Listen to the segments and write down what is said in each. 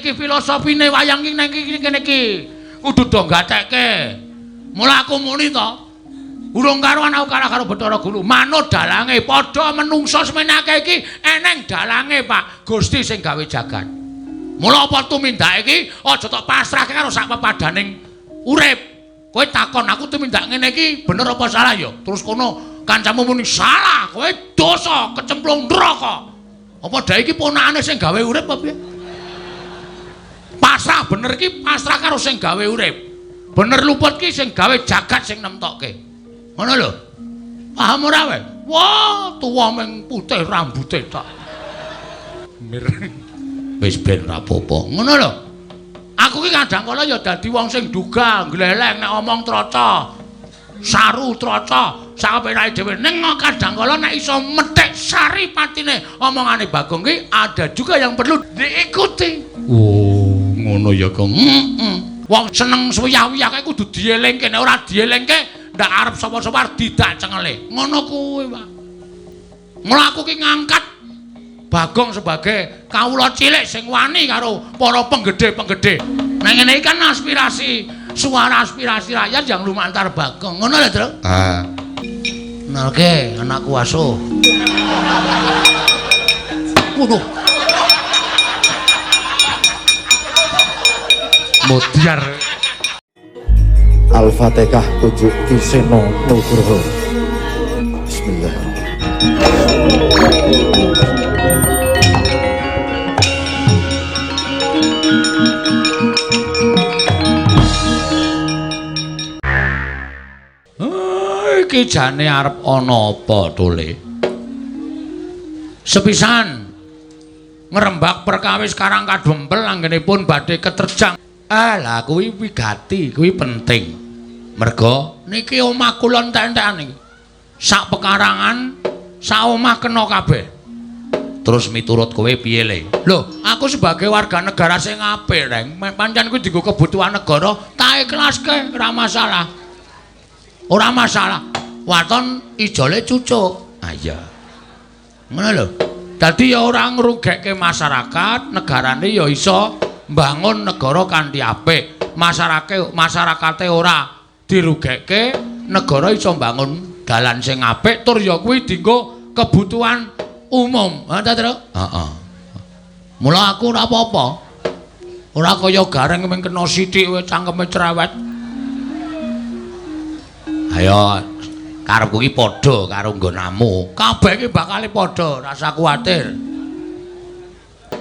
Iki filosofine wayang iki nang iki kene iki. Kudu do gatekke. Mula aku muni to. Urung karuan aku kalah karo Bathara Guru. Manut dalange padha menungsa semenake iki eneng dalange, Pak. Gusti sing gawe jagat. Mula apa tumindake iki aja tok pasrahke karo sak pepadaning urip. Kowe takon aku tumindak ngene iki bener apa salah ya? Terus kono kancamu muni salah, kowe dosa kecemplung neraka. Apa dae iki ponakane sing gawe urip apa piye? Pasrah bener iki pasrah karo sing gawe urip. Bener luput ki sing gawe jagat sing nemtokke. Ngono lho. Paham ora kowe? Wah, tuwa ming putih rambute tok. Mir. Wis ben ra apa-apa. Ngono lho. Aku ki kadang kala ya dadi wong sing duga, gleleng nek omong troco. Saru troco, sakapenake dhewe. Ning kadang kala nek iso methik sari patine omongane Bagong ki ada juga yang perlu diikuti. Oh, ngono ya, Kong. Heeh. Wong seneng suwiyah-wiyah kae kudu dielingke, nek ora dielingke ndak arep sapa-sapa arep didak cengele. Ngono kuwi, Pak. Mula aku ki ngangkat Bagong sebagai kawula cilik sing wani karo para penggede-penggede. Nah ngene iki kan aspirasi, suara aspirasi rakyat yang lumantar Bagong. Ngono lho, Tru. Ah. Kenalke anakku asuh. Waduh. Modiar. Al-Fatihah tunjuk Ki Seno Nugroho. Bismillahirrahmanirrahim. Iki jane arep ana apa tole? Sepisan ngrembak perkawis Karang Kadempel anggenipun badhe keterjang. Ah lah kuwi wigati, kuwi penting. Merga niki omah kula entek-entekan iki. Sak pekarangan, sak omah kena kabeh. Terus miturut kowe piye le? Lho, aku sebagai warga negara sing apik, Reng. Pancen kuwi dienggo kebutuhan negara, tak ikhlaske, ora masalah. Ora masalah. Waton ijole cucuk. Ah iya. Ngono lho. Dadi ya ora ngrugekke masyarakat, negarane ya iso mbangun negara kanthi apik. Masyarakate ora dirugekke, negara iso mbangun dalan sing apik tur ya kuwi dienggo kebutuhan umum. Ha ta, Tru? Heeh. Mula aku ora apa-apa. Ora kaya Gareng mung kena sithik wae cangkeme cerewet. Ayo karepku iki padha karo nggonamu. Kabeh iki bakale padha, rasa kuwatir.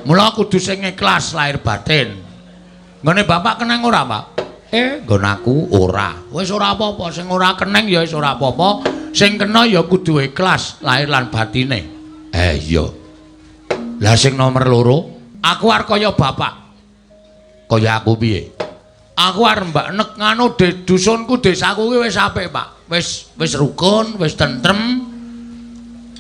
Mula kudu sing ikhlas lahir batin. Nggone bapak keneng ora, Pak? Nggon aku ora. Wis ora apa-apa, sing ora keneng ya wis ora apa-apa, sing kena ya kudu ikhlas lahir lan batine. Iya. Lah sing nomor loro, aku arep kaya bapak. Kaya aku piye? Aku arep mbak nek nganu dusunku desaku ki wis apik, Pak. Wis rukun, wis tentrem,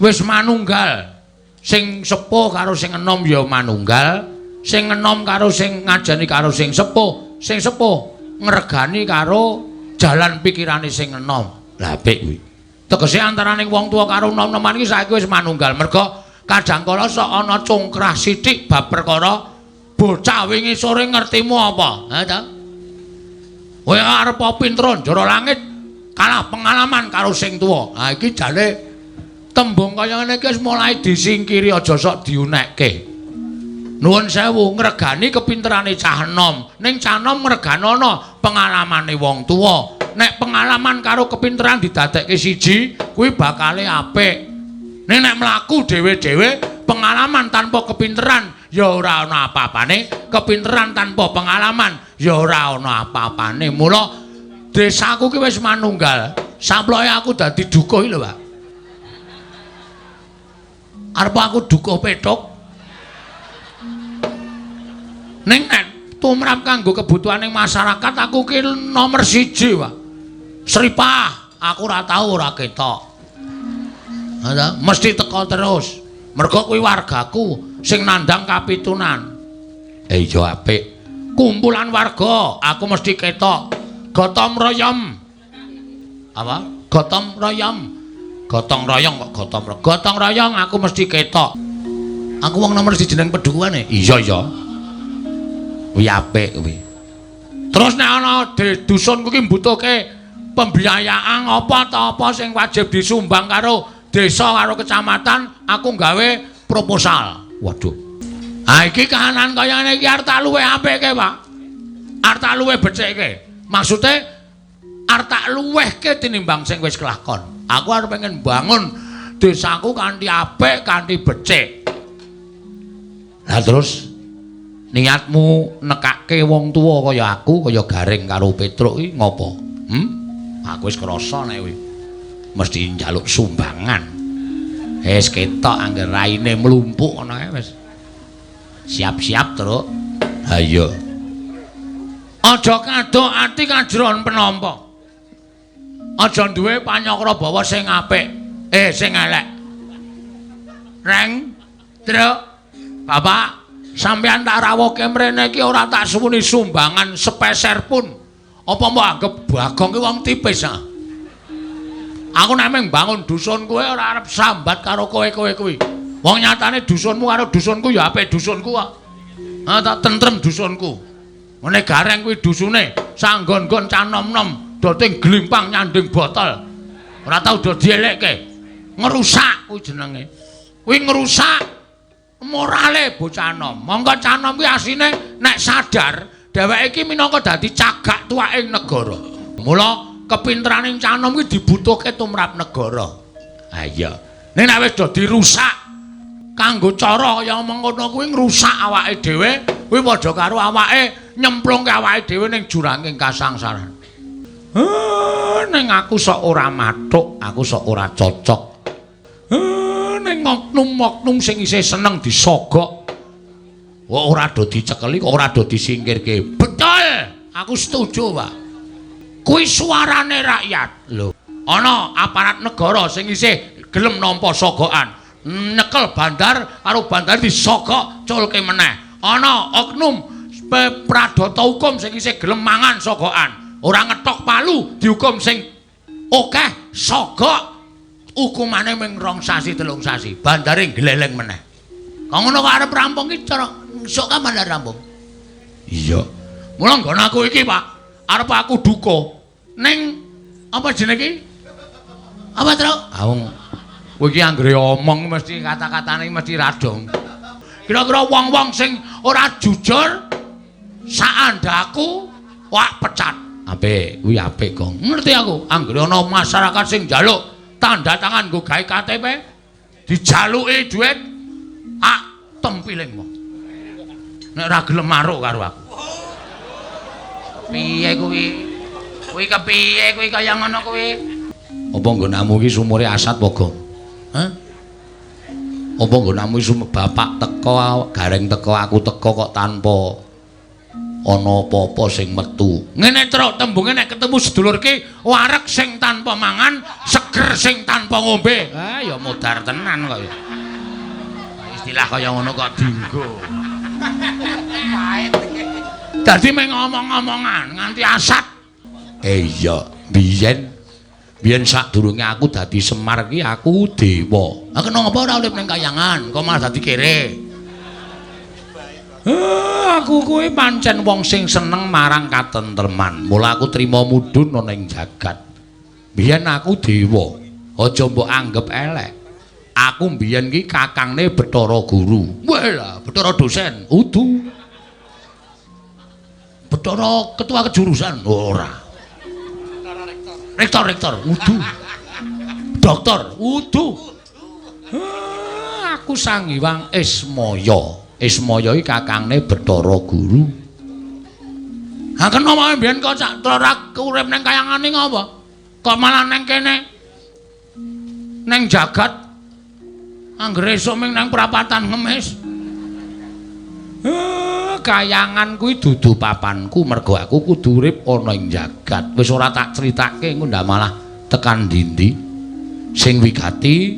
wis manunggal. Sing sepuh karo sing enom ya manunggal, sing enom karo sing ngajeni karo sing sepuh ngregani karo jalan pikirane sing enom. Lah apik kuwi. Tegese antaraning wong tuwa karo enom-enoman iki saiki wis manunggal. Merga kadang kala sok ana congkrah sithik bab perkara bocah wingi sore ngertimu apa? Ha ta? Kowe arep pinter njara langit kalah pengalaman karo sing tuwa. Ha iki jane tembung kaya ngene iki wis mulai disingkiri, aja sok diunekke. Nuwun sewu, ngregani kepinterane cah enom. Ning cah enom ngreganana pengalamane wong tuwa. Nek pengalaman karo kepinteran didadekke siji, kuwi bakale apik. Ning nek mlaku dhewe-dhewe, pengalaman tanpa kepinteran ya ora ana apa-apane, kepinteran tanpa pengalaman ya ora ana apa-apane. Mula desaku ki wis manunggal. Samploke aku dadi dukuh iki lho, Pak. Arep aku dukuh pethuk. Ning nek tumrap kanggo kebutuhaning masyarakat aku ki nomor 1, Pak. Sripah aku ora tau ora ketok. Ha mesti teko terus. Mergo kuwi wargaku sing nandang kapitunan. Iya apik. Kumpulan warga aku mesti ketok. Gotong royom. Apa? Gotong royom. Gotong royong kok gotong royong. Gotong royong aku mesti ketok. Aku wong nomor 1 jeneng pedukuhane. Iya ya. Kuwi apik kuwi. Terus nek ana dusunku ki mbutuhke pembiayaan apa ta apa sing wajib disumbang karo desa karo kecamatan, aku gawe proposal. Waduh. Ha iki kahanan kaya ngene iki arep tak luwih apike, Pak. Arep tak luwih becikke. Maksude arep tak luwihke tinimbang sing wis kelakon. Aku arep pengen bangun desaku kanthi apik, kanthi becik. Lah terus niatmu nekake wong tuwa kaya aku, kaya Gareng karo Petruk iki ngopo? Aku wis krasa nek kuwi mesti njaluk sumbangan. Wis ketok angger raine mlumpuk ngono kae wis. Siap-siap, Truk. Ha iya. Aja kadok ati kajron penampa. Aja duwe panyakra bawa sing apik, sing elek. Reng, Truk, Bapak, sampeyan tak rawuhke mrene iki ora tak suwuni sumbangan sepeser pun. Apa mbok anggep Bagong ki wong tipis ah? Aku nek mung bangun dusun kowe ora arep sambat karo kowe-kowe kuwi. Wong nyatane dusunmu karo dusunku ya apik dusunku kok. Ha tak tentrem dusunku. Ngene Gareng kuwi dusune sanggon-gon cah nom-nom doting glimpang nyanding botol. Ora tau do dielekke. Ngrusak kuwi jenenge. Kuwi ngrusak morale bocah nom. Monggo cah nom kuwi asline nek sadar dheweke iki minangka dadi cagak tuwaking negara. Mula kepinteraning cah nom kuwi dibutuhke tumrap negara. Ha iya. Ning nek wis do dirusak kanggo cara kaya mengkono kuwi ngrusak awake dhewe, kuwi padha karo awake nyemplungke awake dhewe ning juranging kasangsaran. Ning aku sok ora mathuk, aku sok ora cocok. Ning oknum-oknum sing isih seneng disogok. Kok ora do dicekeli, kok ora do disingkirke. Betul, aku setuju, Pak. Kuwi suarane rakyat. Lho, ana aparat negara sing isih gelem nampa sogokan. Nyekel bandar karo bandar disogok culke meneh. Ana oknum pradata hukum sing isih gelem mangan sogokan. Ora ngetok palu dihukum sing akeh sogok hukumane mung 2 sasi 3 sasi. Bandare gleleng meneh. Kok ngono kok arep rampung iki cara sok kapan arep rampung? Iya. Mula nggon aku iki, Pak, arep aku duka ning apa jenenge iki? Apa, Truk? Ah wong kowe iki anggere omong mesti kata-katane mesti radong. Kira-kira wong-wong sing ora jujur saandaku wak pecat. Apik, kuwi apik, Gong. Ngerti aku, anggere ana masyarakat sing njaluk tanda tangan nggo gawe KTP, dijaluki dhuwit, ak tempiling wong. Nek ora gelem maruk karo aku. Piye kuwi? Kuwi kepiye kuwi kaya ngono kuwi? Apa nggonamu iki sumure asat apa, Gong? Hah? Apa nggonamu iki bapak teko, Gareng teko, aku teko kok tanpa ana apa-apa sing metu. Ngene, Truk, tembunge nek ketemu sedulur ki wareg sing tanpa mangan, seger sing tanpa ngombe. Ah ya modar tenan kok. Istilah kaya ngono kok dinggo. Dadi mung ngomong-ngomongan nganti asat. Iya, biyen biyen sadurunge aku dadi Semar ki aku dewa. Ha kena ngapa ora urip ning kayangan, kok malah dadi kere? Aku kuwi pancen wong sing seneng marang katentreman. Mula aku trima mudhun ana ing jagat. Biyen aku dewa. Aja mbok anggep elek. Aku mbiyen ki kakangne Bathara Guru. Wah lah, Bathara dosen. Udu. Bathara ketua kejurusan. Ora. Rektor, rektor. Udu. Doktor. Udu. Aku Sang Hyang Ismaya. Ismaya iki kakangne Bathara Guru. Ha kena wae mbiyen kok sak ora urip ning kayangane ngopo? Kok malah neng kene? Neng jagat. Anggere esuk ming nang prapatan ngemis. Kayangan kuwi dudu papanku mergo aku kudu urip ana ing jagat. Wis ora tak critake engko ndak malah tekan ndi-ndi. Sing wigati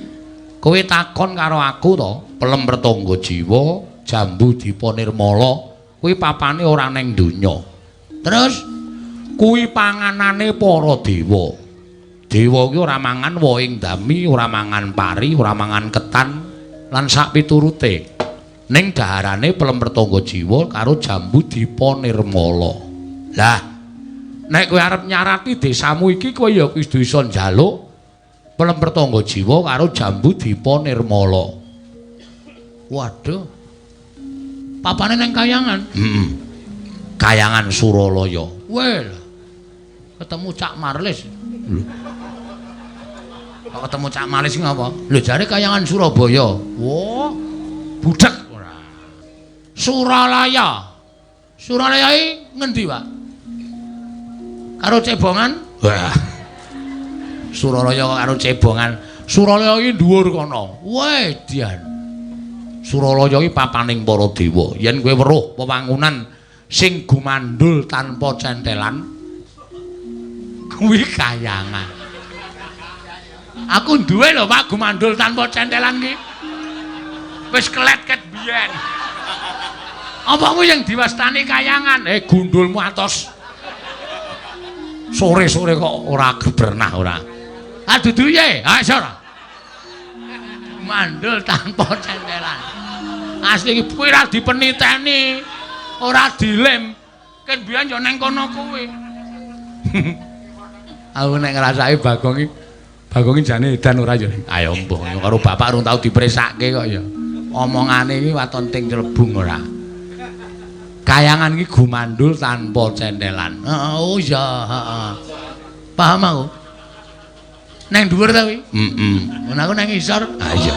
kowe takon karo aku to, pelem pertangga jiwa, jambu dipa nirmala, kuwi papane ora ning donya. Terus kuwi panganane para dewa. Dewa kuwi ora mangan wohing dami, ora mangan pari, ora mangan ketan lan sak piturute. Ning daharane pelem pertangga jiwa karo jambu dipa nirmala. Lah, nek kowe arep nyarati desamu iki kowe ya kudu iso njaluk pelem pertangga jiwa karo jambu dipa nirmala. Waduh. Papane nang Kayangan. Heeh. Kayangan Suralaya. Weh. Ketemu Cak Marlis. Lho. Kok ketemu Cak Marlis ngapa? Lho jare Kayangan Surabaya. Wah. Budek ora. Suralaya. Suralaya iki ngendi, Pak? Karo cebongan? Wah. Suralaya kok karo cebongan. Suralaya iki dhuwur kono. Weh, dian. Suralaya iki papaning para dewa. Yen kowe weruh wewangunan sing gumandul tanpa centelan, kuwi kayangan. Aku duwe lho, Pak, gumandul tanpa centelan ki. Wis kelet ket biyen. Apa kuwi yang diwastani kayangan? Gundulmu atos. Sore-sore kok ora gebernah ora. Ah dudu piye? Ha iso ora? Mandul tanpa centelan. Asli iki kuwi ora dipeniteni, ora dilem. Ken biyen yo nang kono kuwi. Aku nek ngrasake Bagong iki, Bagong iki jane edan ora ya. Ayo mbuh karo bapak urung tau dipresake kok ya. Omongane iki waton ting celebung ora. Kayangan iki gumandul tanpa centelan. Heeh, oh iya, heeh. Paham aku. Neng dhuwur ta kuwi? Heeh. Ngono aku nang ngisor. Ha iya.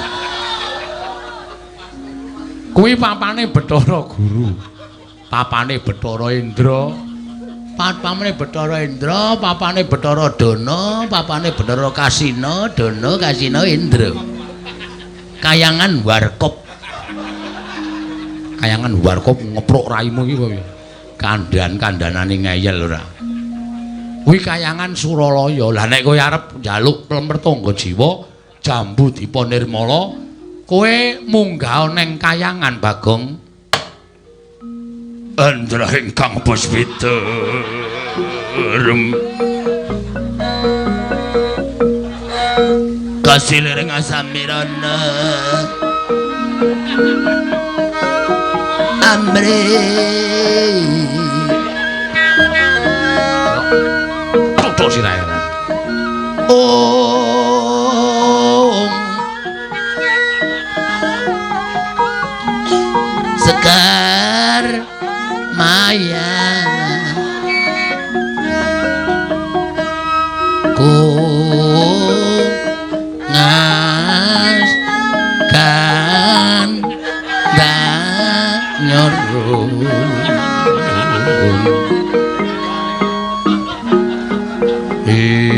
Kuwi papane Bathara Guru. Papane Bathara Indra. Papane Bathara Indra, papane Bathara Dana, papane Bathara Kasina, Dana Kasina Indra. Kayangan Warkop. Kayangan Warkop ngepruk raimu iki kowe. Kandhan-kandhanane ngeyel ora. Kuwi Kayangan Suralaya. Lah nek kowe arep njaluk pelem pertangga jiwa, jambu dipa nirmala, kowe munggah neng Kayangan Bagong. Andra ingkang puspita kasiliring asamirana amri tutuk sirahe. Om Sekar Maya ku ngas kan danyoru ing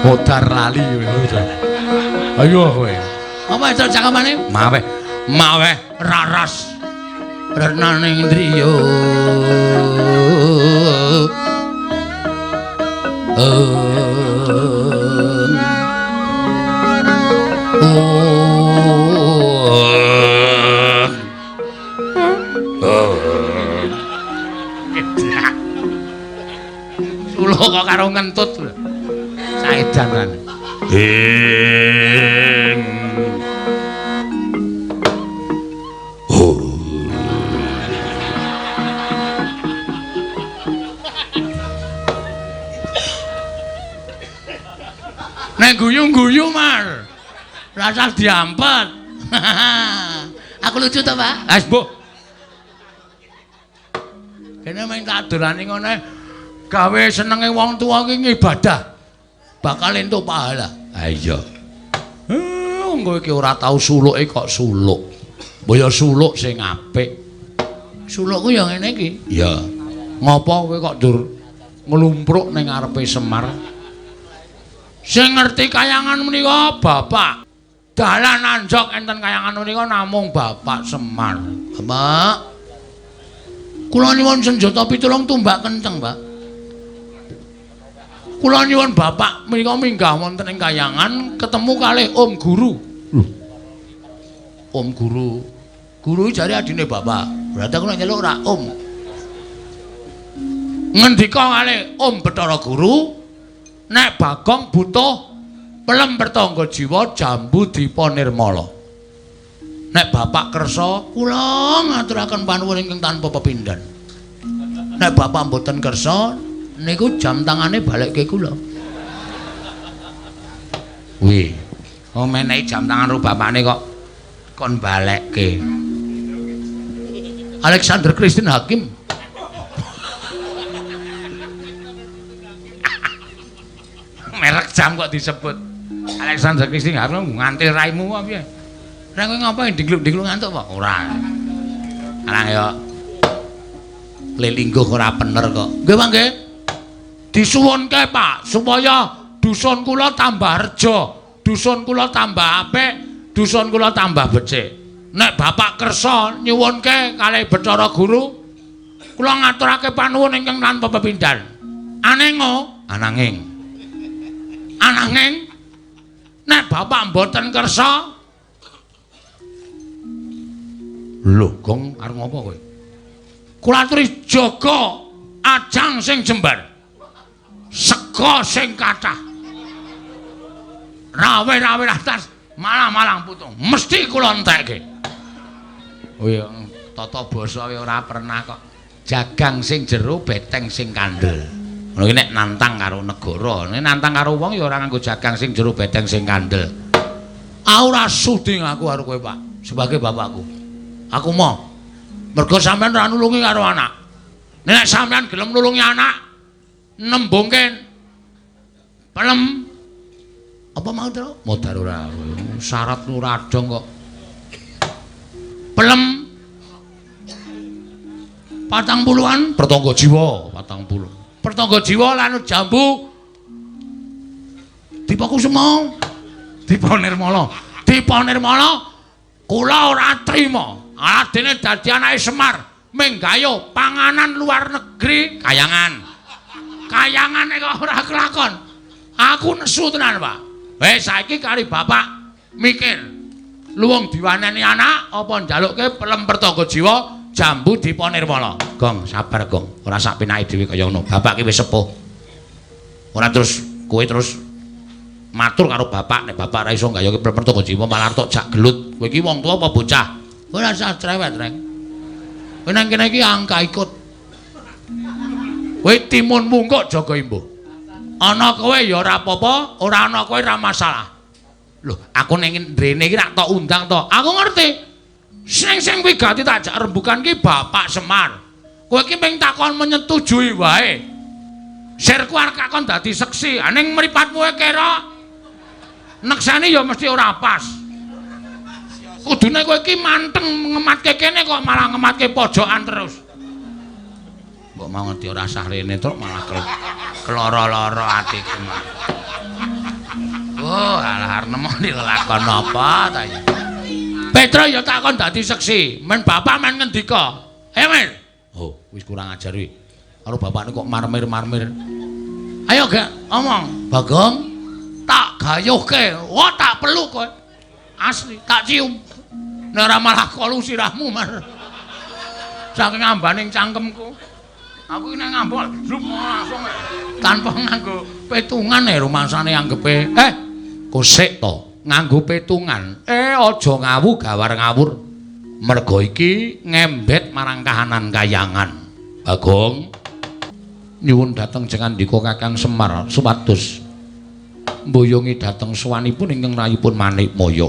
modar lali kowe. Ayo kowe. Apa itu cakepane? Maweh, maweh raras renaning indriya. Suluk kok karo ngentut lho. Saedan kan. Ing Nek guyu-guyu, Mar. Rasah diampet. Aku lucu to, Pak? Wis, Mbok. Kene mung tak dolani ngene gawe senenge wong tuwa ki ngibadah. Bakal entuk pahala. Ha iya. Kowe iki ora tau suluke kok suluk. Mbok ya suluk sing apik. Sulukku ya ngene iki. Iya. Ngopo kowe kok ndur nglumpruk ning ngarepe Semar? Sing ngerti kayangan menika bapak. Dalan anjok enten kayangan menika namung Bapak Semar. Bapak. Kula nyuwun senjata pitulung tumbak kenceng, Pak. Kula nyuwun bapak menika minggah wonten ing kayangan ketemu kalih Om Guru. Lho. Om Guru. Guru jare adine bapak. Berarti aku nek nyeluk ora Om. Ngendika kalih Om Bathara Guru, Nek Bagong butuh pelem pertangga jiwa Jambu Dipa Nirmala. Nek bapak kersa kula ngaturaken panuwun ingkang tanpa pepindhan. Nek bapak mboten kersa niku jam tangane balekke kula. Wih, oh menehi jam tangan ro bapakne kok kon balekke. Alexander Christine Hakim. Merek jam kok disebut Alexander Christine Hakim ngantil raimu apa piye? Lah kowe ngapain dingluk-dingluk ngantuk apa? Ora. Alang ya lelingguh ora bener kok. Nggih, Pak nggih. Disuwunke, Pak, supaya dusun kula tambah reja, dusun kula tambah apik, dusun kula tambah becik. Nek bapak kersa nyuwunke kalih Bathara Guru, kula ngaturake panuwun ingkang tanpa pepindhan. Anengo, ananging. Ananging nek bapak mboten kersa, lho, Gong arep ngopo kowe? Kula aturi jaga ajang sing jembar. Sega sing kathah. Rawe-rawe atas malang-malang putung. Mesti kula entekke. Oh iya, tata basa ora pernah kok. Jagang sing jero, beteng sing kandel. Ngono iki nek nantang karo negara, nek nantang karo wong ya ora nganggo jagang sing jero, beteng sing kandel. Aku ora sudi ngaku karo kowe, Pak, sebagai bapakku. Aku mau. Mergo sampean ora nulungi karo anak. Nek sampean gelem nulungi anak, nembungke pelem apa mau to? Modar ora. Syarat ora dong kok. Pelem 40-an pertangga jiwa, 40. Pertangga jiwa lan jambu Dipa Kusuma, Dipa Nirmala. Dipa Nirmala kula ora trima. Aladene dadi anake Semar, menggayo panganan luar negeri kayangan. Kayangane kok ora kelakon. Aku nesu tenan, Pak. Wis saiki kari bapak mikir. Luwung diwaneni anak apa njalukke pelem pertangga jiwa Jambu Dipa Nirmala. Gong, sabar, Gong. Ora sak penake dhewe kaya ngono. Bapak ki wis sepuh. Ora terus kowe terus matur karo bapak nek bapak ora iso nggayoke pelem pertangga jiwa malah tok jak gelut. Kowe iki wong tuwa apa bocah? Ora usah cerewet, Reng. Kowe nang kene iki angka ikut. Kowe timun mungkuk jaga imbuh. Ana kowe ya ora apa-apa, ora ana kowe ora masalah. Lho, aku ning ndrene iki rak tok undang to. Aku ngerti. Sing-sing wigati tak jak rembukan ki Bapak Semar. Kowe iki mung takon menyetujui wae. Sirku arep kakon dadi seksi, ning mripatmu kira nekseni ya mesti ora pas. Kudune kowe iki manteng ngematke kene kok malah ngematke pojokan terus. Mbok mau ngerti ora sah rene truk malah keloro-loro atiku. Oh, alah arep nemoni lelakon apa ta iki. Petro ya takon dadi seksi, men bapak men ngendika. Ayo men. Oh, wis kurang ajar kuwi. Karo bapakne kok marmir-marmir. Ayo gak omong, Bagong, tak gayuhke. Wah, tak peluk kowe. Asli, tak cium. Nek ora malah kolu sirahmu, Mar. Saking ambaning cangkemku. Aku iki nek ngambok langsung tanpa nganggo petungan rumangsane anggepe. Kosek to, nganggo petungan. Aja ngawu gawar ngawur. Mergo iki ngembet marang kahanan kayangan. Bagong nyuwun dhateng jengandika Kakang Semar supados mboyongi dhateng sowanipun ingkang rayipun Manikmaya.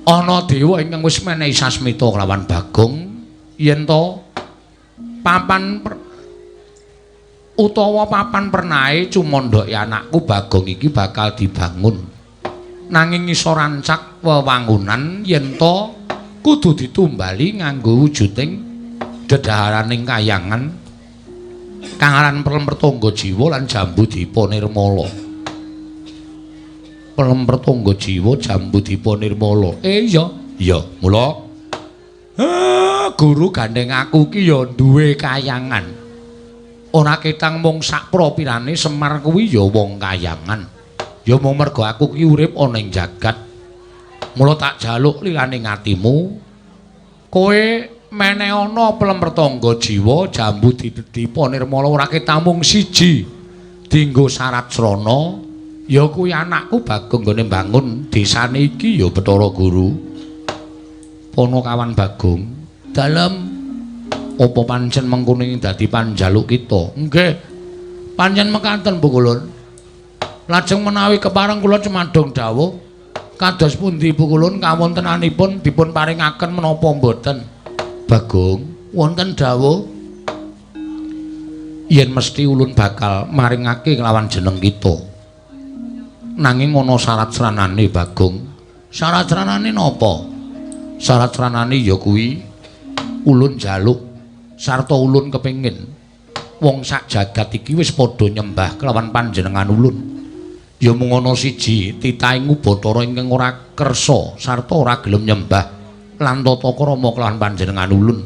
Ana dewa ingkang wis menehi sasmita kelawan Bagong yen to papan utawa papan pernahe cumandhake anakku Bagong iki bakal dibangun. Nanging iso rancak wewangunan yen to kudu ditumbali nganggo wujuding dedhaharaning kayangan kang aran Pelem Pertangga Jiwa lan Jambu Dipa Nirmala. Pelem Pertangga Jiwa Jambu Dipa Nirmala. Iya, iya, mula guru gandeng aku ki ya duwe kayangan. Ora ketang mung sak propirane Semar kuwi ya wong kayangan. Ya mung mergo aku ki urip ana ing jagat. Mula tak jaluk lilaning atimu. Kowe meneh ana Pelem Pertangga Jiwa Jambu Dipa Nirmala ora ketang mung siji. Dinggo syarat srana ya kuwi anakku Bagong nggone mbangun desane iki ya Bathara Guru. Panakawan Bagong, dalem apa pancen mengkono ing dadi panjaluk kita? Nggih. Pancen mekaten Pukulun. Lajeng menawi kepareng kula cemadong dawuh kados pundi Pukulun kawontenanipun dipun paringaken menapa mboten? Bagong, wonten dawuh yen mesti ulun bakal maringake kelawan jeneng kita. Nanging ana syarat sranane Bagong. Syarat sranane napa? Syarat sranane ya kuwi ulun jaluk sarta ulun kepengin wong sak jagat iki wis padha nyembah kelawan panjenengan ulun. Ya mung ana siji titahing Bathara ingkang ora kersa sarta ora gelem nyembah lan tata krama kelawan panjenengan ulun.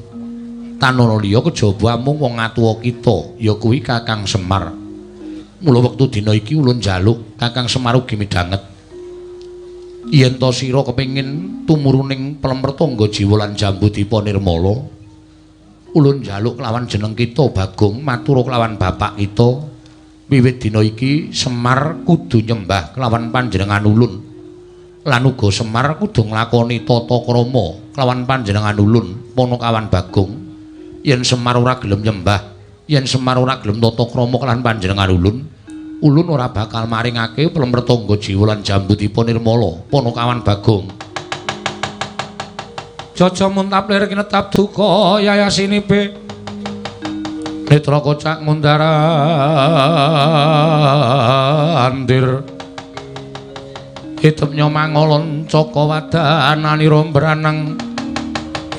Tanana liya kejaba amung wong atuwa kita ya kuwi Kakang Semar. Mula wektu dina iki ulun njaluk Kakang Semar ugi midhanget. Yen ta sira kepengin tumuruning Plempertangga Jiwa lan Jambudipa Nirmala, ulun njaluk kelawan jeneng kita Bagong matur kelawan bapak kita. Wiwit dina iki Semar kudu nyembah kelawan panjenengan ulun. Lan uga Semar kudu nglakoni tata krama kelawan panjenengan ulun Panakawan Bagong. Yen Semar ora gelem nyembah, yen Semar ora gelem tata krama kelawan panjenengan ulun, ulun ora bakal maringake Plempertangga Jiwa lan Jambudipa Nirmala Panakawan Bagong. Jaja muntap lir kinetap duka yayasinipe netra kocak mundar andir hitemnya mangolon caka wadananira mbranang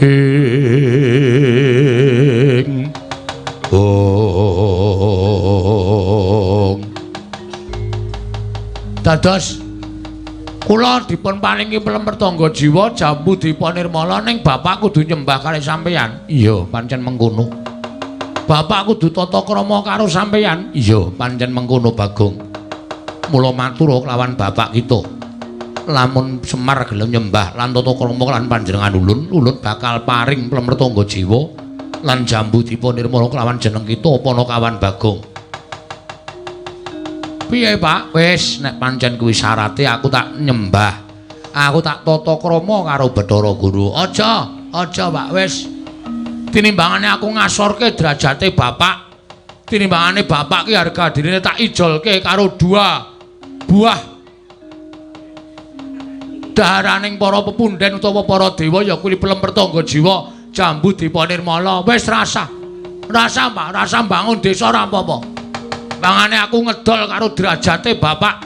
ing ong. Dados kula dipun paringi Plempertangga Jiwa Jambudipa Nirmala ning bapak kudu nyembah kalih sampeyan. Iya, pancen mengkono. Bapak kudu tata krama karo sampeyan. Iya, pancen mengkono Bagong. Mula matur kelawan bapak kita. Lamun Semar gelem nyembah lan tata krama lan panjenengan ulun, ulun bakal paring Plempertangga Jiwa lan Jambudipa Nirmala kelawan jeneng kita Panakawan Bagong. Piye, Pak? Wis, nek pancen kuwi syarate aku tak nyembah. Aku tak tata krama karo Bathara Guru. Aja, aja, Pak, wis. Tinimbangane aku ngasorke derajate bapak. Tinimbangane bapak ki harga dirine tak ijolke karo dua buah daharaning para pepunden utawa para dewa ya kuwi Plempertangga Jiwa Jambudipa Nirmala. Wis rasah. Rasah, Pak, rasah mbangun desa ora apa-apa. Bangane aku ngedol karo derajate bapak.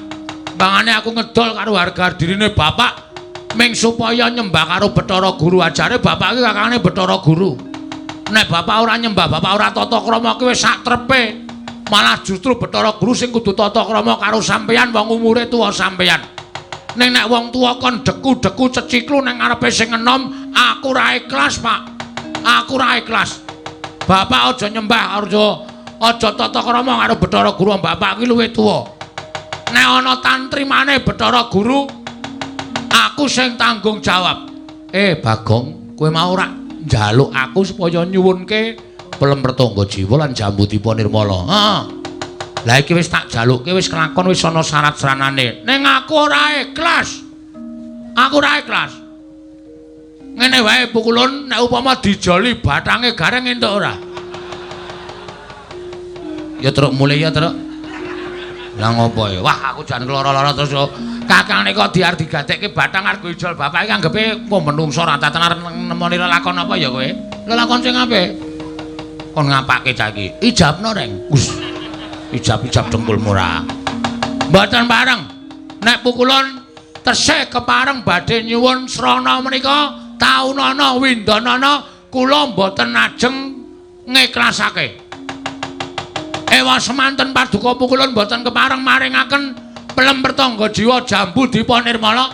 Bangane aku ngedol karo harga dirine bapak ming supaya nyembah karo Bathara Guru. Ajare bapak iki kakangane Bathara Guru. Nek bapak ora nyembah, bapak ora tata krama ki wis sak trepe. Malah justru Bathara Guru sing kudu tata krama karo sampeyan wong umure tuwa sampeyan. Ning nek wong tuwa kon deku-deku ceciklu nang ngarepe sing enom, aku ora ikhlas, Pak. Aku ora ikhlas. Bapak aja nyembah, aja tata krama karo Bathara Guru, bapak ki luwih tuwa. Nek ana tantrimane Bathara Guru, aku sing tanggung jawab. Bagong, kowe mau ora njaluk aku supaya nyuwunke Plempertangga Jiwa lan Jambudipa Nirmala. Heeh. Lah iki wis tak jalukke, wis kelakon, wis ana syarat sranane. Ning aku ora ikhlas. Aku ora ikhlas. Ngene wae Pukulun, nek upama dijoli bathange gareng entuk ora? Ya truk mulih ya truk. Lah ngopo ya? Wah, aku jan lara-lara terus yo. Kakang nika diar digadekke bathang arep ijol bapak iki anggepe apa menungso ora tenar nemoni lelakon apa ya kowe? Lelakon sing apik. Kon ngapake cah iki? Ijabno, Reng. Us. Ijab-ijab dengkulmu ora. Mboten pareng. Nek Pukulun tesih kepareng badhe nyuwun srana menika taunana windanana kula mboten ajeng ngiklasake. Ewa semanten paduka Pukulun mboten kepareng maringaken Plempertangga Jiwa Jambudipa Nirmala.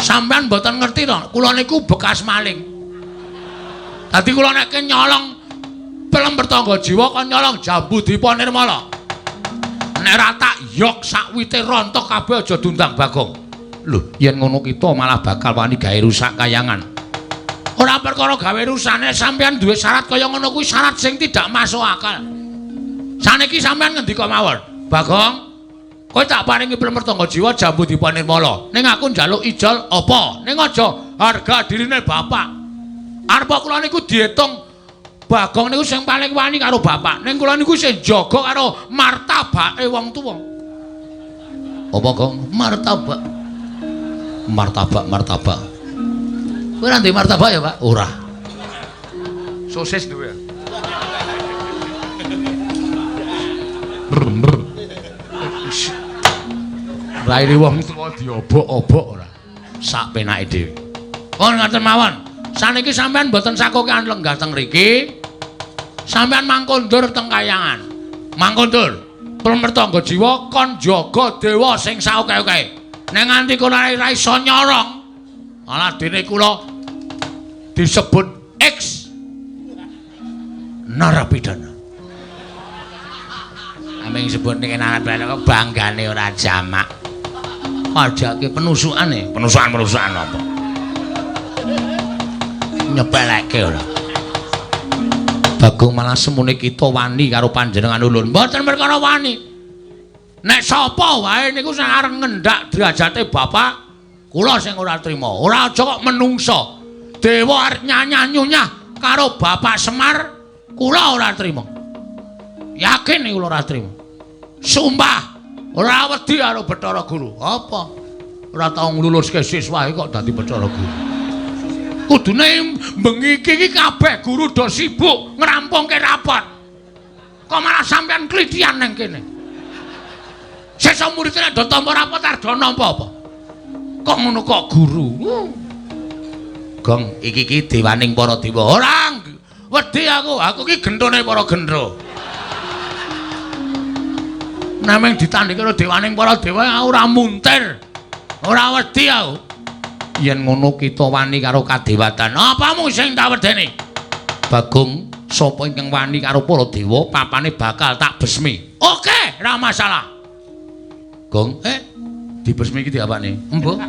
Sampeyan mboten ngerti to, kula niku bekas maling. Dadi kula nek nyolong Plempertangga Jiwa kon nyolong Jambudipa Nirmala. Nek ora tak yok sakwite rontok kabeh aja diundang Bagong. Lho, yen ngono kita malah bakal wani gawe rusak kayangan. Ora perkara gawe rusane, sampeyan duwe syarat kaya ngono kuwi syarat sing tidak masuk akal. Saniki sampeyan ngendika mawon. Bagong, kowe tak paringi plemertangga jiwa jambu dipa nirmala. Ning aku njaluk ijol apa? Ning aja harga dirine bapak. Arep kula niku diitung Bagong niku sing paling wani karo bapak. Ning kula niku sing jaga karo martabake wong tuwa. Apa, Gong? Martabak. Martabak, martabak. Kowe ora duwe martabak ya, Pak? Ora. Sosis duwe. Raine wong tuwa diobok-obok ora. Sak penake dhewe. Oh, ngoten mawon. Saniki sampean mboten sakokean lenggah teng mriki. Sampean mangkondur teng kayangan. Mangkondur. Plemertangga jiwa kon jaga dewa sing saoke-oke. Nek nganti kula ora iso nyorong, alah dene kula disebut X narapidana. Aming sebut ning narapidana kok banggane ora jamak. Ajake penusukane, penusukan-penusukan apa? Nyepeleke ora. Bagong malah semune kita wani karo panjenengan ulun. Mboten perkara wani. Nek sapa wae niku sing arep ngendak derajate bapak, kula sing ora trima. Ora aja kok menungsa. Dewa arep nyanyah-nyunyah karo Bapak Semar, kula ora trima. Yakin kula ora trima. Sumpah, ora wedi karo Bathara Guru. Apa? Ora tau ngluluske siswae kok dadi Bathara Guru. Kudune bengi iki kabeh guru do sibuk ngrampungke rapot. Kok malah sampean klithian nang kene. Sesuk murid nek do tampa rapot arep do nampa apa? Kok ngono kok guru? Gong, iki iki dewaning para dewa. Ora wedi aku, aku iki genthone para gendra. Nameng ditandhingi karo dewaning para dewa aku ora muntir. Ora wedi aku. Yen ngono kita wani karo kadewatan. Apamu sing tak wedeni? Bagong, sapa ingkang wani karo para dewa, papane bakal tak besmi. Oke, ora masalah. Gong, dibesmi iki diapakne? Embuh.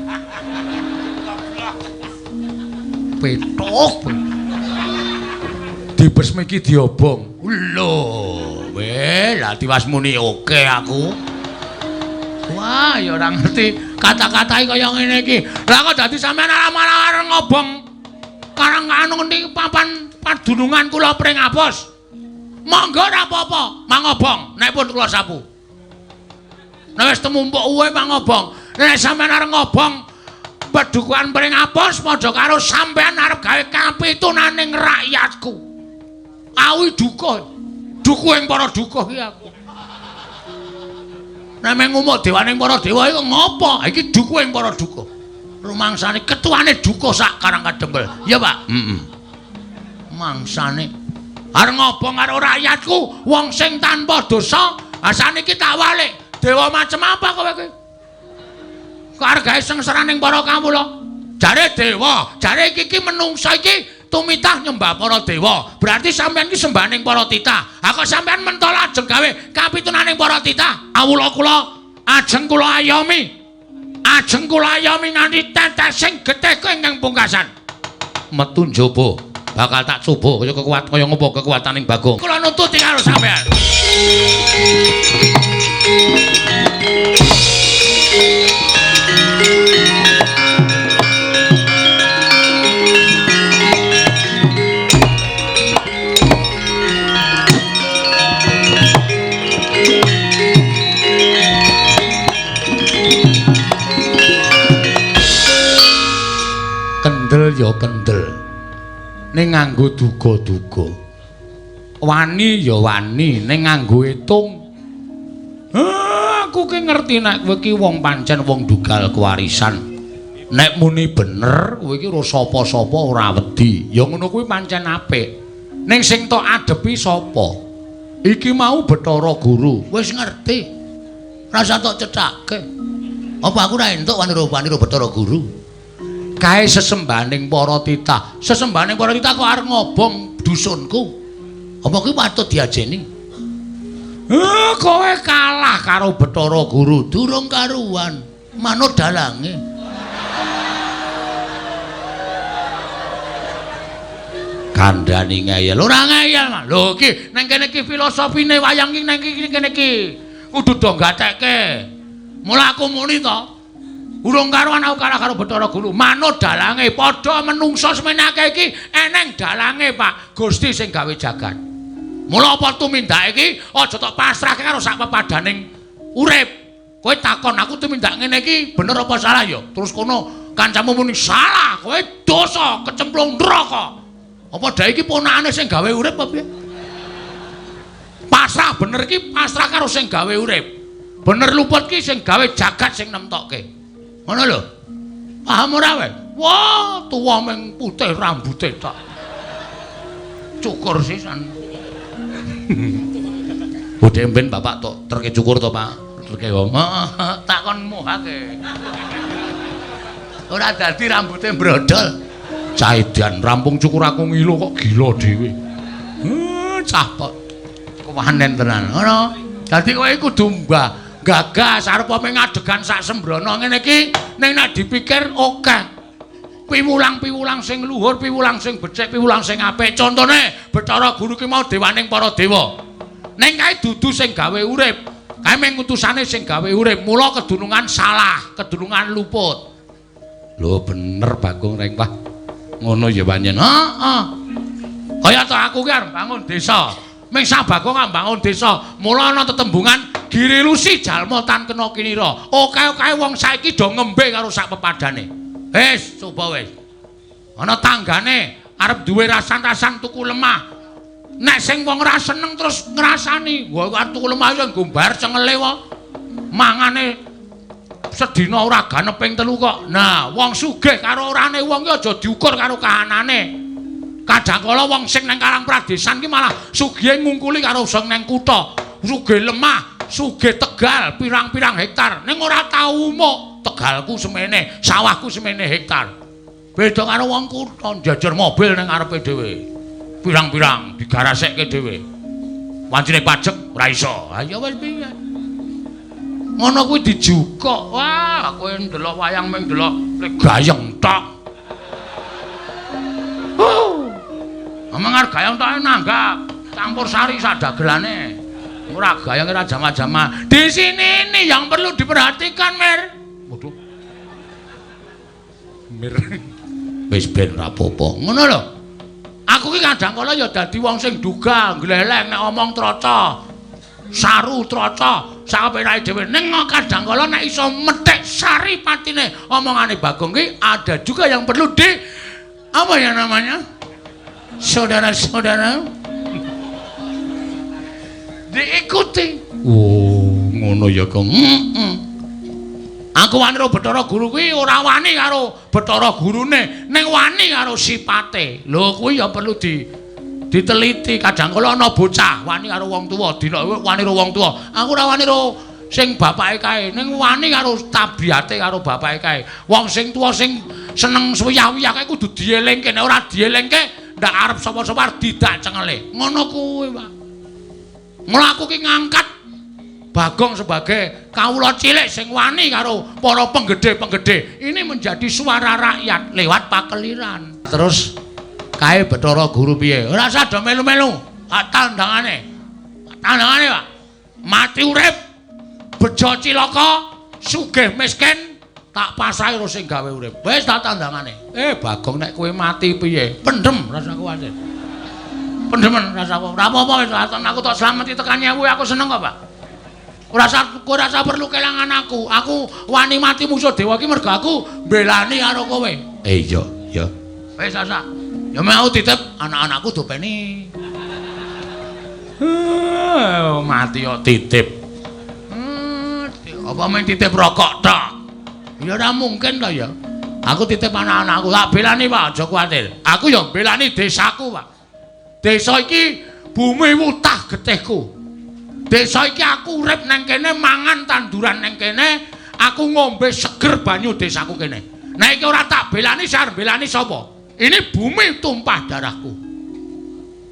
Petuk. Dibesmi iki diobong. Lho, weh, lah tiwas muni oke aku. Wah, ya ora ngerti kata-katae kaya ngene iki. Lah kok dadi sampean arep ngobong karang anu ngendi papan padunungan kula Pringapus. Monggo ora apa-apa, mangobong nek pun kula sapu. Nek wis temumpuk uwe mangobong. Nek sampean arep ngobong pedukuhan Pringapus padha karo sampean arep gawe kapitunaning rakyatku. Awi duka. Dukuhing para duka iki aku. Nek ngumuk dewaning para dewa iku ngopo? Iki dukuhing para duka. Rumangsane ketuane duka sak Karang Kadempel. Ya, Pak? Heeh. Mangsane arep ngobong karo rakyatku, wong sing tanpa dosa, saniki tak walik. Dewa macem apa kowe iki? Kok arep gawe sengsaraning para kawula? Jare dewa, jare iki menungsa iki tumitah nyembah para dewa. Berarti sampean iki sembahaning para titah. Ha kok sampean mentol ajeng gawe kapitunaning para titah? Awula kula ajeng kula ayomi. Ajeng kula ayomi nganti tetesing getih ingkang pungkasan. Metu njaba, bakal tak coba kaya kekuat kaya ngopo kekuataning Bagong. Kula nututi karo sampean. Kendel ya kendel, ning nganggo duga-duga. Wani ya wani, ning nganggo etung. Aku ki ngerti nek kowe ki wong pancen wong dugal kewarisan. Nek muni bener, kowe ki ora sapa-sapa ora wedi. Ya ngono kuwi pancen apik. Ning sing tok adepi sapa? Iki mau Bathara Guru. Wis ngerti. Rasa tok cethake. Apa aku ora entuk wani-wani Bathara Guru? Kae sesembahaning para titah. Sesembahaning para titah kok arep ngobong dusunku. Apa kuwi patut diajeni? Kowe kalah karo Bathara Guru. Durung karuan, manut dalange. Kandhani ngeyel. Ora ngeyel, Mas. Lho iki nang kene iki filosofine wayang iki nang iki kene iki. Kudu do gatekke. Mula aku muni to. Urung karuan aku kalah karo Bathara Guru. Manut dalange padha menungsa semene akeh iki eneng dalange, Pak. Gusti sing gawe jagat. Mula apa tumindak iki aja tok pasrahke karo sak pepadaning urip. Kowe takon aku tumindak ngene iki bener apa salah ya? Terus kono kancamu muni salah, kowe dosa kecemplung neraka. Apa dae iki ponakane sing gawe urip apa piye? Pasrah bener iki pasrah karo sing gawe urip. Bener luput ki sing gawe jagat sing nemtokke. Ngono lho. Paham ora kowe? Wah, tuwa ming putih rambute tok. Cukur sisan. Bodhe mben bapak tok terke cukur to, Pak. Terke wong. Heeh, takon muhake. Ora dadi rambute brodol. Caidan rampung cukur aku ngilo kok gila dhewe. Cah kok kewanen tenan. Ngono. Dadi kowe kudu mbah gagas arep ngadegan sak sembrono ngene iki ning nek dipikir akeh. Piwulang-piwulang sing luhur, piwulang sing becik, piwulang sing apik. Contone Bathara Guru ki mau dewaning para dewa. Ning kae dudu sing gawe urip. Kae mung utusane sing gawe urip. Mula kedunungan salah, kedunungan luput. Lho bener Bagong Rengkah. Ngono ya pancen. Heeh. Kaya to aku ki arep bangun desa. Ming sak Bagong bangun desa. Mula ana tetembungan girilusi jalma tan kena kinira. Oke-oke wong saiki do ngembe karo sak pepadane. Wis, coba wis. Ana tanggane arep duwe rasan-rasan tuku lemah. Nek sing wong ora seneng terus ngrasani, wah arep tuku lemah ya nggo bayar cengele wae. Mangane sedina ora ganep ping 3 kok. Nah, wong sugih karo orane wong ki aja diukur karo kahanane. Kadang kala wong sing nang Karang Pradesan ki malah sugihe ngungkuli karo sing nang kutha. Sugih lemah, sugih tegal pirang-pirang hektar. Ning ora tau umuk. Tegalku semene, sawahku semene hektar. Beda karo wong kutha njajar mobil nang ngarepe dhewe. Pirang-pirang digarasekke dhewe. Wancine pajek ora iso. Ha ya wis piye. Ngono kuwi dijukuk. Wah, kowe ndelok wayang ming ndelok gayeng tok. Omong arep gayeng tok nanggap campur sari sak dagelane. Ora gayeng ora jama-jama. Di sini ini yang perlu diperhatikan, Mir. Waduh. Mir. Wis ben ra apa-apa. Ngono lho. Aku ki kadang kala ya dadi wong sing duga, gleleng nek omong troco. Saru troco, sakapenake dhewe. Ning kadang kala nek iso methik sari patine omongane Bagong ki ada juga yang perlu di apa ya namanya? Saudara-saudara diikuti. Oh, ngono ya, Kong. Heeh. Aku wani karo Bathara Guru kuwi ora wani karo Bathara Gurune, ning wani karo sipate. Lho kuwi ya perlu diteliti. Kadang kala ana bocah wani karo wong tuwa, dina wani karo wong tuwa. Aku ora wani karo sing bapake kae, ning wani karo tabiate karo bapake kae. Wong sing tuwa sing seneng suwiyah-wiyah kae kudu dielingke, nek ora dielingke ndak arep sapa-sapa arep didak cengele. Ngono kuwi, Pak. Mula aku ki ngangkat Bagong sebagai kawula cilik sing wani karo para penggede-penggede. Ini menjadi suara rakyat lewat pakeliran. Terus kae Bathara Guru piye? Ora usah do melu-melu. Tandangane. Tandangane, Pak. Mati urip, bejo cilaka, sugih miskin, tak pasrahi karo sing gawe urip. Wis tak tandangane. Bagong nek kowe mati piye? Pendem rasa kuwatir. Pendemen rasa ora apa-apa wis aku tok slameti tekan nyewu aku seneng kok, Pak. Ora usah perlu kelangan aku. Aku wani mati musuh dewa iki mergo aku mbelani karo kowe. Iya, iya. Wis asa. Ya mau titip anak-anakku dopeni. Mati kok titip. Apa main titip rokok tok? Ya ora mungkin to ya. Aku titip anak-anakku, tak belani Pak, aja kuwatir. Aku ya mbelani desaku, Pak. Desa iki bumi wutah getihku. Desa iki aku urip nang kene, mangan tanduran nang kene, aku ngombe seger banyu desaku kene. Nek iki ora tak belani, sing arep belani sapa? Ini bumi tumpah darahku.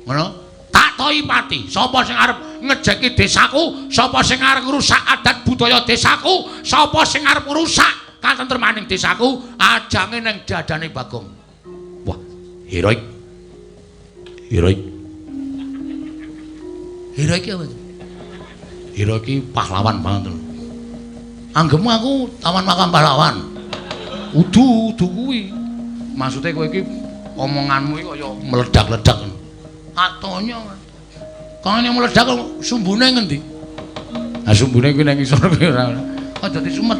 Ngono? Tak toi pati. Sapa sing arep ngejeki desaku, sapa sing arep ngrusak adat budaya desaku, sapa sing arep ngrusak katentremaning desaku, ajange ning dadane Bagong. Wah, heroik. Heroik. Heroik apa? Ira iki pahlawan banget. Anggemu aku taman makam pahlawan. Udu, udu kuwi. Maksude kowe iki omonganmu iki kaya meledak-ledak. Atonya. Kangene meledak sumbune ngendi? Lah sumbune kuwi nang isor kuwi ora. Kok dadi sumet.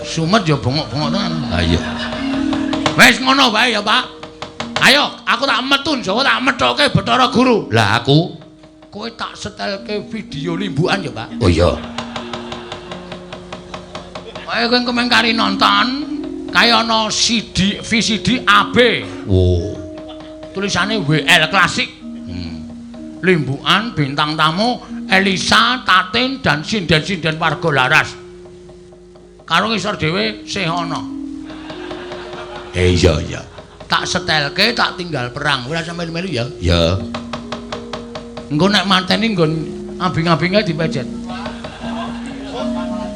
Sumet ya bongok-bongok tenan. Ha iya. Wis ngono wae ya, Pak. Ayo, aku tak metu Jawa tak methoke Bathara Guru. Lah aku kowe tak setelke video limbukan ya, Pak. Oh iya. Ayo kowe kemeng kari nonton kaya ana CD VCD AB. Oh. Tulisane WL Klasik. Limbukan bintang tamu Elisa, Tatin dan sinden-sinden warga Laras. Karo ngisor dhewe sih ana. Iya iya. Tak setelke tak tinggal perang. Ora sampe melu ya. Ya. Engko nek mateni nggon abing-abinge dipejet.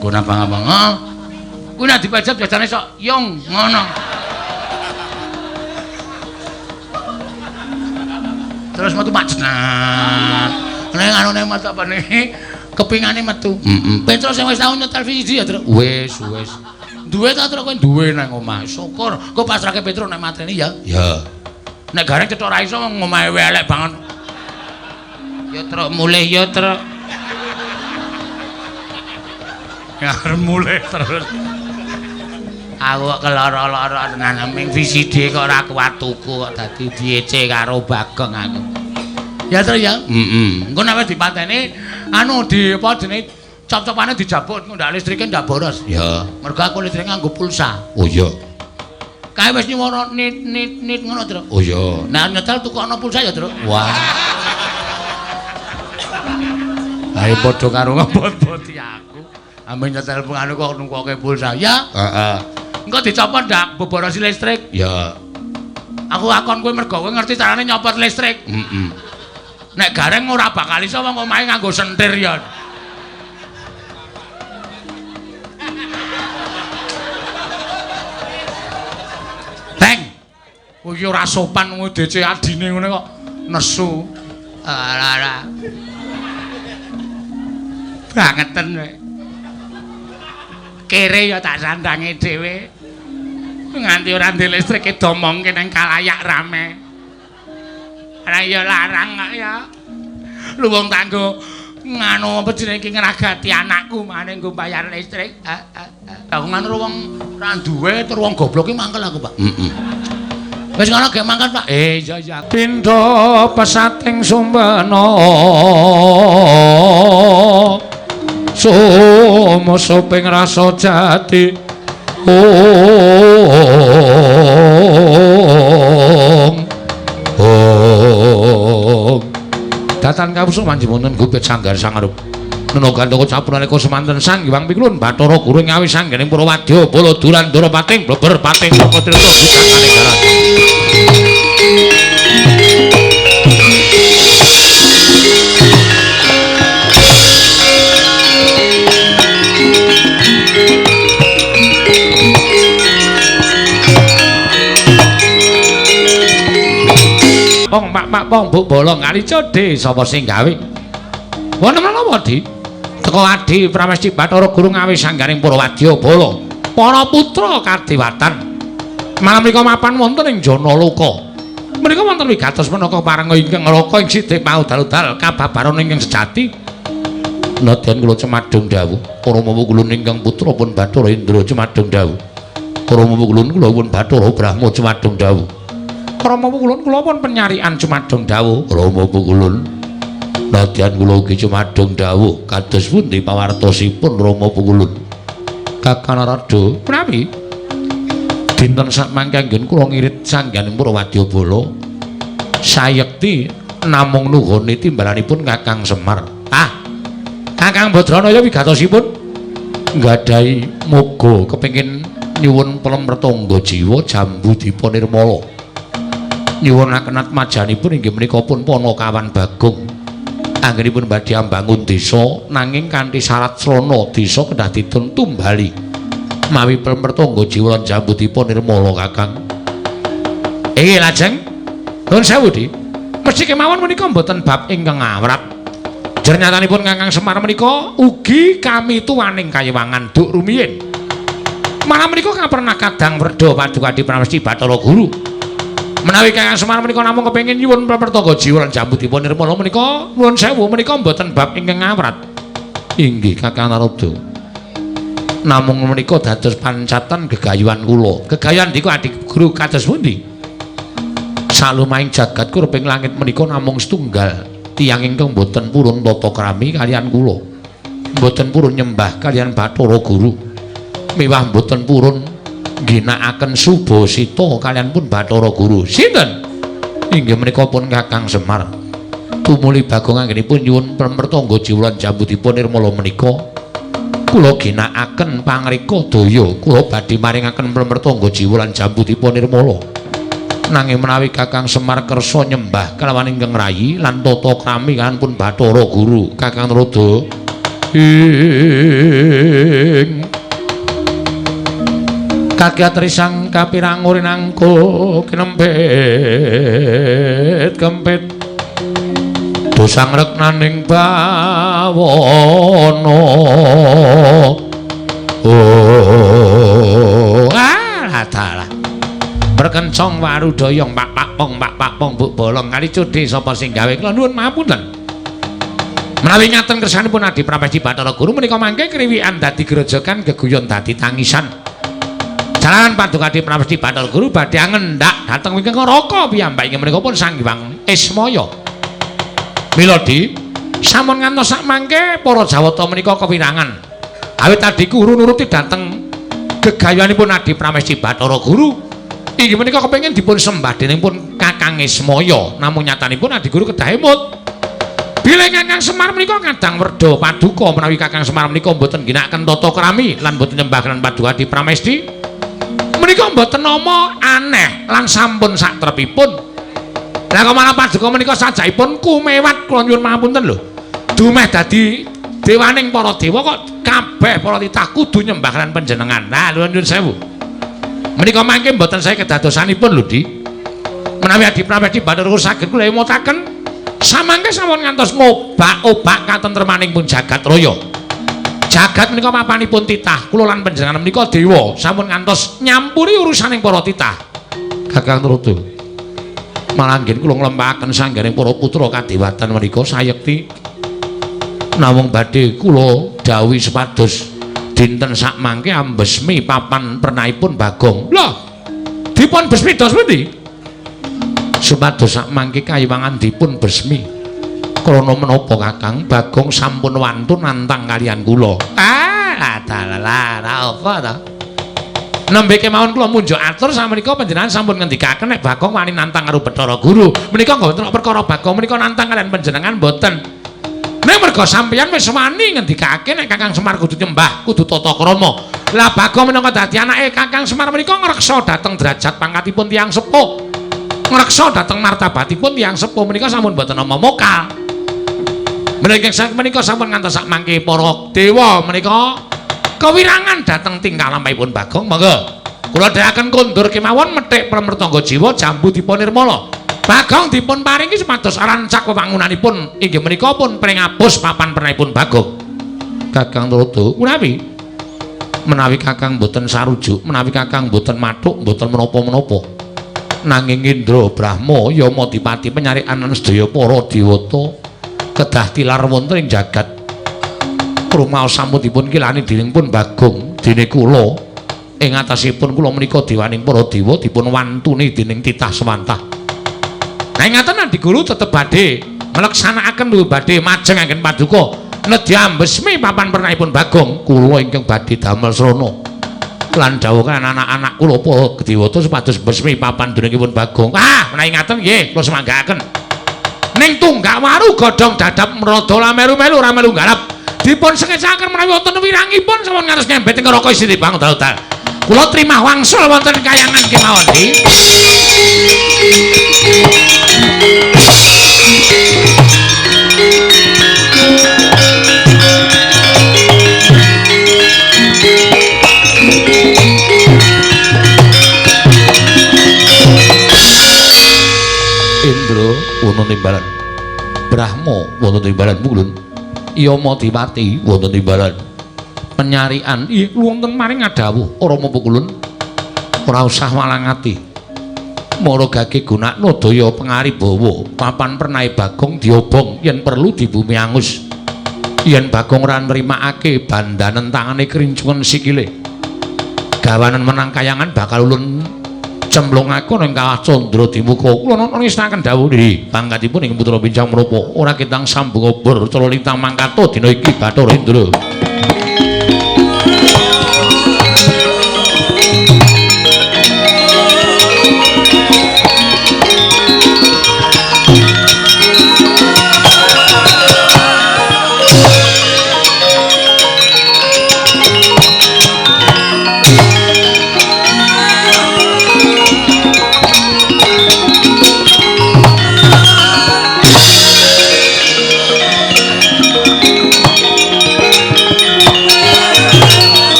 Nggon abang-abang. Heeh. Kuwi nek dipejet biasane sok yung ngono. Terus metu Pak Jenat. Nek anune metu apa nih? Kepingane metu. Heeh. Petro sing wis tau nyetel VCD ya, Truk. Wis, wis. Duwe ta Truk kowe duwe nang omah. Syukur. Kok pasrahke Petro nek mateni ya. Ya. Nek gareng cethok ra iso omahe elek banget. Ya Truk mulih ya Truk. Ya mulih terus. Aku kok keloro-loro tenan ming VCD kok ora kuat tuku kok dadi diece karo Bagong aku. Ya Truk ya. Heeh. Engko nek wis dipateni anu di apa jenenge cop-copane dijabut ndak listrike ndak boros. Ya. Mergo aku listrik nganggo pulsa. Oh iya. Kae wis nyuwara nit nit nit ngono, Truk. Oh iya. Nek nyetel tukokno pulsa ya, Truk. Wah. Ayo padha karo ngebot-boti aku. Amben nyetel anu kok nungkoke pulsa. Ya. Heeh. Engko dicopot ndak boborosi listrik. Ya. Aku akon kowe mergo kowe ngerti carane nyopot listrik. Heeh. Nek gareng ora bakal iso wong omahe nganggo sentir ya. Teng. Kowe iki ora sopan wong DC adine ngene kok nesu. Ora ora. Bangeten kowe. Kere ya tak sandange dhewe. Nganti ora ndek listrik domongke nang kalayak rame. Ora ya larang kok ya. Lu wong tanggo nganu apa jenenge iki ngragati anakku mane nggo bayar listrik. Aku nganu wong ora duwe tur wong goblok iki mangkel aku, Pak. Heeh. Wis ngono gek mangkat, Pak. Iya iya. Pindha pesating sumbena sumusuping rasa jati. Ong ong Datan kawusul manjimunten gupit sanggar sangarup. Nena gandaka capuraleka semanten Sang Hyang Pikulun Bathara Guru ngawi sanggening Purwadya Bala Durandara pating bleber pating saka tirta bukan kanegaran. Pong pak pak pong buk bolong kali codhe sapa sing gawe? Wonten menapa, Di? Teko Adi Pramesti Bathara Guru ngawi sanggaring Purwadya Bala. Para putra kadewatan. Malam menika mapan wonten ing Janaloka. Menika wonten wigatos menaka parenga ingkang raka ing sidik paudal-udal kababaran ingkang sejati. Nadyan kula cemadung dawuh, para pukulun ingkang putra pun Bathara Indra cemadung dawuh. Para pukulun kula pun Bathara Brahma cemadung dawuh. Rama pukulun kula pun penyarian cumadung dawuh. Rama pukulun nadyan kula ugi cumadung dawuh kados pundi pawartosipun Rama pukulun. Kakang Narada, menawi dinten sakmangke anggen kula ngirit sangganing Purwadya Bala sayekti namung nuhoni timbalanipun Kakang Semar. Ah, Kakang Badranaya wigatosipun nggadahi moga kepengin nyuwun pelem retangga jiwa jambu dipa nirmala. Nyuwunaken atmajanipun inggih menika pun Panakawan Bagong. Anggenipun badhe ambangun desa nanging kanthi syarat srana desa kedah dipun tumbali. Mawi pelem retangga jiwa lan jambu dipa nirmala Kakang. Lajeng nuwun sewu, Di. Mesti kemawon menika mboten bab ingkang awrat. Jernyatanipun Kakang Semar menika ugi kami tuwaning kayiwangan duk rumiyin. Malah menika kapernah kadang werda Paduka Adi Pramesti Bathara Guru. Menawi Kakang Semar menika namung kepengin nyuwun prapertangga jiwa lan jambutipun nirmala menika nuwun sewu menika mboten bab ingkang ngawrat. Inggih Kakang Narada. Namung menika dados pancatan gegayuhan kula. Gegayuhan niku Adi Guru kados pundi? Salumahing jagat kurping langit menika namung setunggal tiyang ingkang mboten purun tata krami kaliyan kula. Mboten purun nyembah kaliyan Bathara Guru. Miwah mboten purun ngginakaken subasita kaliyan pun Bathara Guru. Sinten? Inggih menika pun Kakang Semar. Tumuli Bagong anggenipun nyuwun pramertangga jiwa lan jambutipun nirmala menika kula ginakaken pangrika daya kula badhe maringaken pramertangga jiwa lan jambutipun nirmala. Nanging menawi Kakang Semar kersa nyembah kalawan ingkang rayi lan tata krami kaliyan pun Bathara Guru. Kakang Narada ing kagiat risang kapirangur nangko kinempit kempit dosang reknaning bawana. Oh ah dalah berkencong warudayong pak pak pong pak pak pong buk bolong kali cudhe sapa sing gawe. Kula nuwun mapunten menawi ngaten kersanipun Adi Pramesti Bathara Guru menika mangke kriwikan dadi grojogan geguyon dadi tangisan. Jalaran Paduka Adi Pramesti Bathara Guru badhe ngendak dhateng wingking neraka piyambak inggih menika pun Sang Hyang Ismaya. Mila di sampun ngantos sak mangke para Jawata menika kewirangan. Awit Adi Guru nuruti dhateng gegayuhanipun Adi Pramesti Bathara Guru inggih menika kepengin dipun sembah dening pun Kakang Ismaya. Namung nyatanipun Adi Guru kedah emut. Bilih Kakang Semar menika kadang werda paduka menawi Kakang Semar menika mboten ginakaken tata krami lan mboten nyembah lan Paduka Adi Pramesti menika mboten nama aneh lan sampun satrepipun. Lah kok malah paduka menika sajakipun kumewat kula nyuwun pangapunten lho. Dumeh dadi dewaning para dewa kok kabeh para titah kudu nyembah lan panjenengan. Nah, nyuwun sewu. Menika mangke mboten saya kedadosanipun lho, Di. Menawi Adi Pramesti Bathara Guru saged kula emutaken samangke sampun ngantos ngobak-obak katentremaning pun jagat raya. Jagat menika papanipun titah, kula lan panjenengan menika dewa sampun ngantos nyampuri urusaning para titah. Kakang Narada, malah anggen kula nglempahaken sanggaring para putra kadewatan menika sayekti namung badhe kula dawuhi supados dinten sakmangke ambesmi papan pernahipun Bagong. Lho, dipun besmi dos pundi? Supados sakmangke kayiwangan dipun besmi. Krana menapa Kakang Bagong sampun wantun nantang kaliyan kula. Ah, dalah ra apa ta? Nembe kemawon kula munjuk atur samenika panjenengan sampun ngendikaken nek Bagong wani nantang karo Bathara Guru. Menika mboten perkara Bagong menika nantang kaliyan panjenengan mboten. Nek merga sampeyan wis wani ngendikake nek Kakang Semar kudu nyembah, kudu tata krama. Lah Bagong minangka dadi anake Kakang Semar menika ngreksa dhateng derajat pangkatipun tiyang sepuh. Ngreksa dhateng martabatipun tiyang sepuh menika sampun mboten nama mokal. Menika menika sampun ngantos sak mangke para dewa menika kewirangan dhateng tingkah lampahipun Bagong. Monggo kula dherekaken kondur kemawon methik pramertangga jiwa jambu dipun nirmala. Bagong dipun paringi supados arancak wewangunanipun inggih menika pun pringapus papan pernahipun Bagong. Kakang Narada, menawi menawi Kakang mboten sarujuk, menawi Kakang mboten mathuk, mboten menapa-menapa. Nanging Indra Brahma Yama Dipati penyarikan lan sedaya para dewata kedah tilar wonten ing jagat. Rumaos sampun dipun kilani dening pun Bagong dene kula ing atasipun kula menika dewaning para dewa dipun wantuni dening titah sewantah. Nah ngaten Adi Guru tetep badhe ngleksanakaken lho badhe majeng anggen paduka nedya ambesmi papan pernahipun Bagong. Kula ingkang badhe damel srana lan dawuh kan anak-anak kula para dewata supados besmi papan dunungipun Bagong. Ah menawi ngaten nggih kula semanggaaken. Ning tunggak waru godhong dadap mrada lameru-melu ora melu garap. Dipun sengecaken menawi wonten wirangipun sampun ngantos ngembet ing neraka isine bang dal-dal. Kula trimah wangsul wonten kayangan kemawon. Indra wonten timbalan, Brahma wonten timbalan mulun. Yama Dipati wonten timbalan penyarian. Iya wonten maring ngadhawuh Rama Pukulun ora usah walang ati. Mara gage gunakno daya pengaribawa papan pernahe Bagong diobong yen perlu di bumi angus. Yen Bagong ora nrimakake bandanen tangane krincungen sikile. Gawanen menang kayangan bakal ulun cemplungake ning Kawah Candra Dimuka. Kula ngestokaken dawuh nggih pangkatipun ing putra pincang menapa ora ketang sambung obor cala lintang mangkato dina iki Bathara Indra.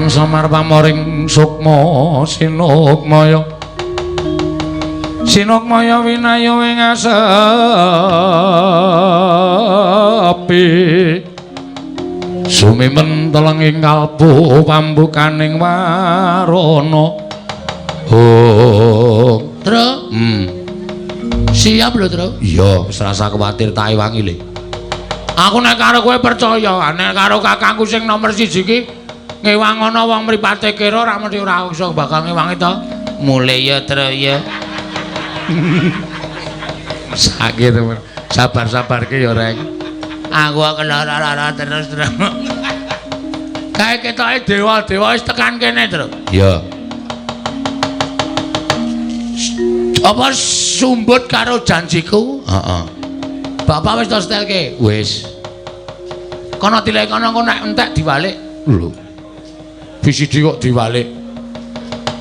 Samar pamoring sukma sinukmaya sinukmaya winayo ing asepi sumimen teleng ing kalbu pambukaning warana. Oh Tru. Siap lho Tru. Iya, wis rasa kuwatir tak ewangi le. Aku nek karo kowe percaya, nek karo kakangku sing nomor 1 iki ngewang ana wong mripate kira ora mesti ora iso bakal ngewangi to. Mulih ya Tru ya. Sakit temen. Sabar-sabarke ya Reng. Aku kelara-lara terus Tru. Kae ketoke dewa-dewa wis tekan kene Tru. Iya. Apa sumbut karo janjiku? Heeh. Bapak wis to setelke? Wis. Kono tilek kono engko nek entek diwalik. Lho. VCD kok diwalik.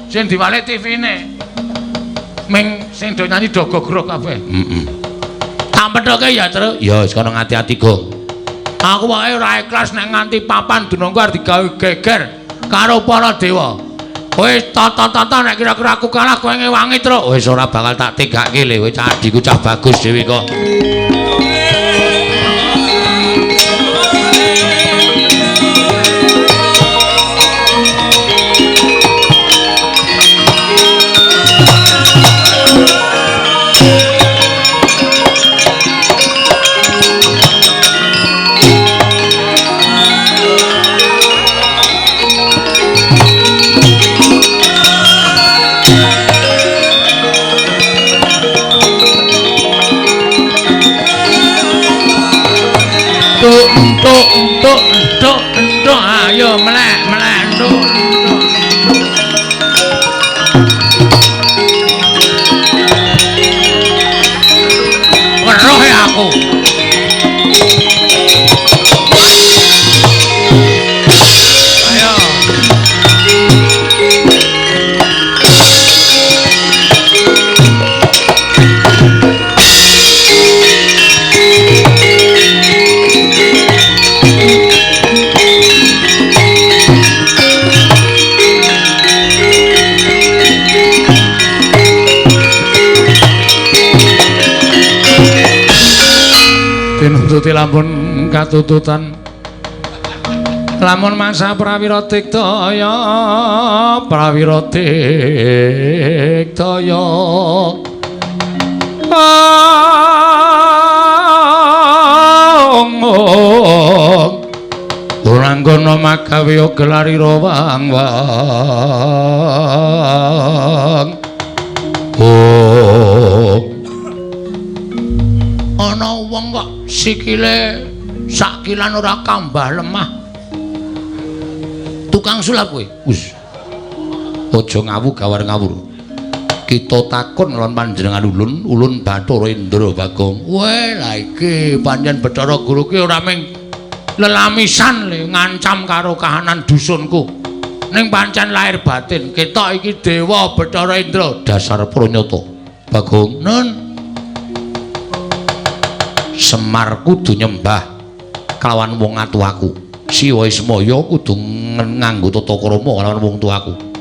Sing diwalik TV-ne. Ming sing do nyanyi do gogrok kabeh. Heeh. Tak pethoke ya, Tru. Ya wis kono ngati-ati, Gong. Aku wae ora ikhlas nek nganti papan dunungku arep digawe geger karo para dewa. Wis tata-tata nek kira-kira aku kalah kowe ngewangi, Tru. Wis ora bakal tak tegake le, wis adhiku cah bagus dhewe kok. Entuk entuk entuk entuk ayo melek melek entuk. Weruh ya aku. Ayo. Tinuntuti lamun katututan lamun masa prawira diktaya prawira diktaya Uranggana magawe gelarira wang wang. Oh. Ana wong kok sikile sakilan ora kambah lemah. Tukang sulap kowe. Wis. Aja ngawu gawar ngawur. Kita takon lawan panjenengan ulun, ulun Bathara Indra Bagong. Weh, lah iki pancen Bathara Guru ki ora ming lelamisan le ngancam karo kahanan dusunku. Ning pancen lahir batin ketok iki dewa Bathara Indra dasar pranyata. Bagong, nun Semar kudu nyembah kelawan wong atuwaku. Siwa Ismaya kudu nganggo tata krama kelawan wong tuaku.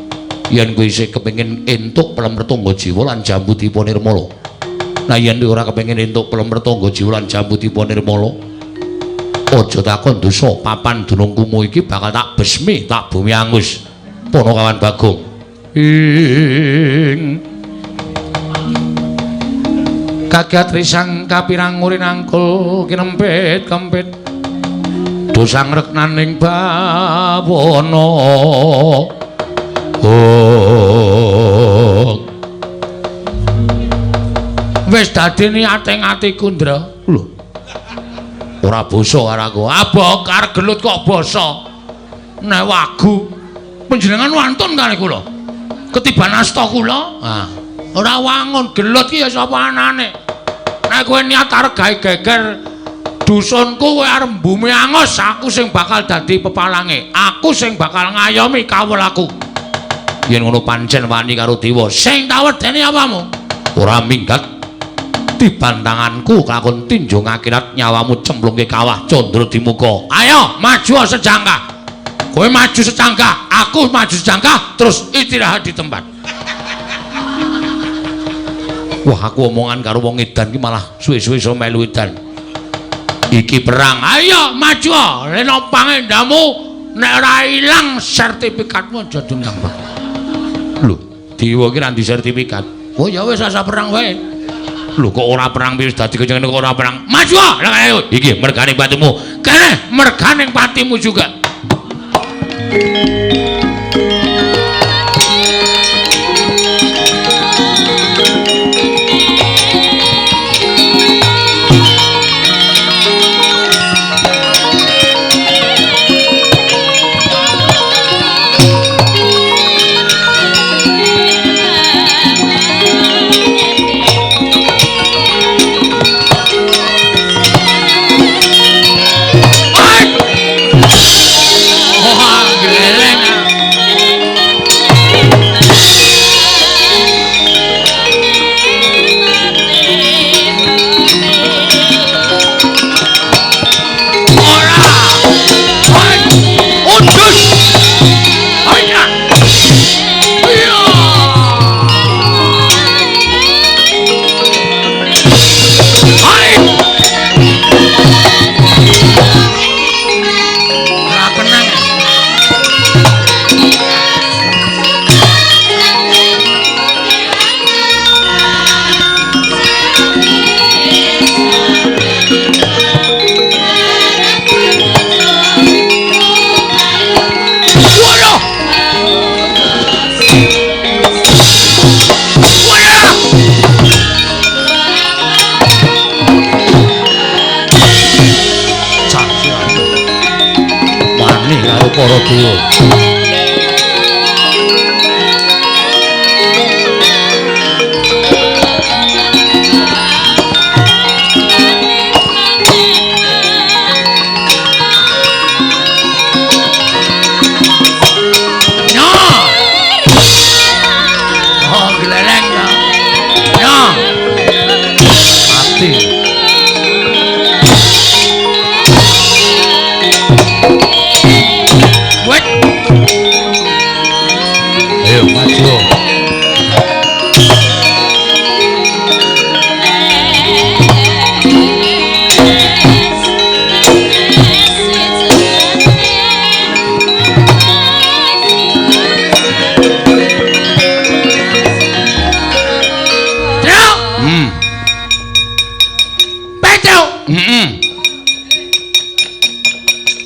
Yen kowe isih kepengin entuk pelem retangga jiwa lan jambu dipa nirmala. Nah yen kowe ora kepengin entuk pelem retangga jiwa lan jambu dipa nirmala, aja takon dosa papan dunung kumu iki bakal tak besmi, tak bumi angus. Ponokawan Bagong. Ing kagat risang kapirang ngurinangkul kinempit kempit dosang reknaning bawana. Oh. Wis dadi niate atiku, Ndra. Lho. Ora basa karo aku. Abokar gelut kok basa. Nek wagu panjenengan wantun kali kula. Ketiban asta kula. Ah. Ora wangun gelut ki ya sapa anane. Nek kowe niat arep gawe geger dusunku kowe arep mbumi angus, aku sing bakal dadi pepalange. Aku sing bakal ngayomi kawulaku. Yen ngono pancen wani karo dewa. Sing tak wedeni apamu? Ora minggat dibantanganku kelakon tinjung akhirat nyawamu cemplungke kawah Candra Dimuka. Ayo maju sejangkah. Kowe maju sejangkah, aku maju sejangkah, terus istirahat di tempat. Wah, aku omongan karo wong edan ki malah suwe-suwe iso melu edan. Iki perang. Ayo maju, leno pangendamu nek ora ilang sertifikatmu aja dundang. Lho, dewa ki ra ndi sertifikat. Oh ya wis asa perang wae. Lho kok ora perang wis dadi kenceng kok ora perang. Maju ah, lah ayo. Iki mergane patimu. Kene mergane patimu juga. Para dewa. Yo. Oh, gleleng ya. Yo. Mati. Wet.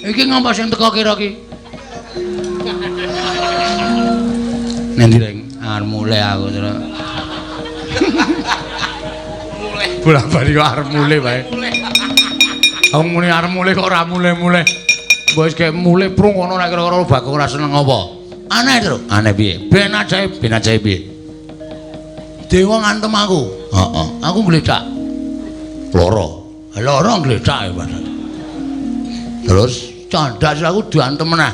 Iki ngapa sing teko kira ki? Nanti reng, arep mulih aku terus. Mulih. Bola-bali kok arep mulih wae. Wong muni arep mulih kok ora mulih-mulih. Mbok wis kek mulih prung ngono nek kira-kira Bagong ora seneng apa? Aneh, Tru. Aneh piye? Ben ajaib, ben ajaib piye? Dewa ngantem aku. Heeh. Aku gledak. Lara. Lara gledak ya, terus candak aku diantem meneh.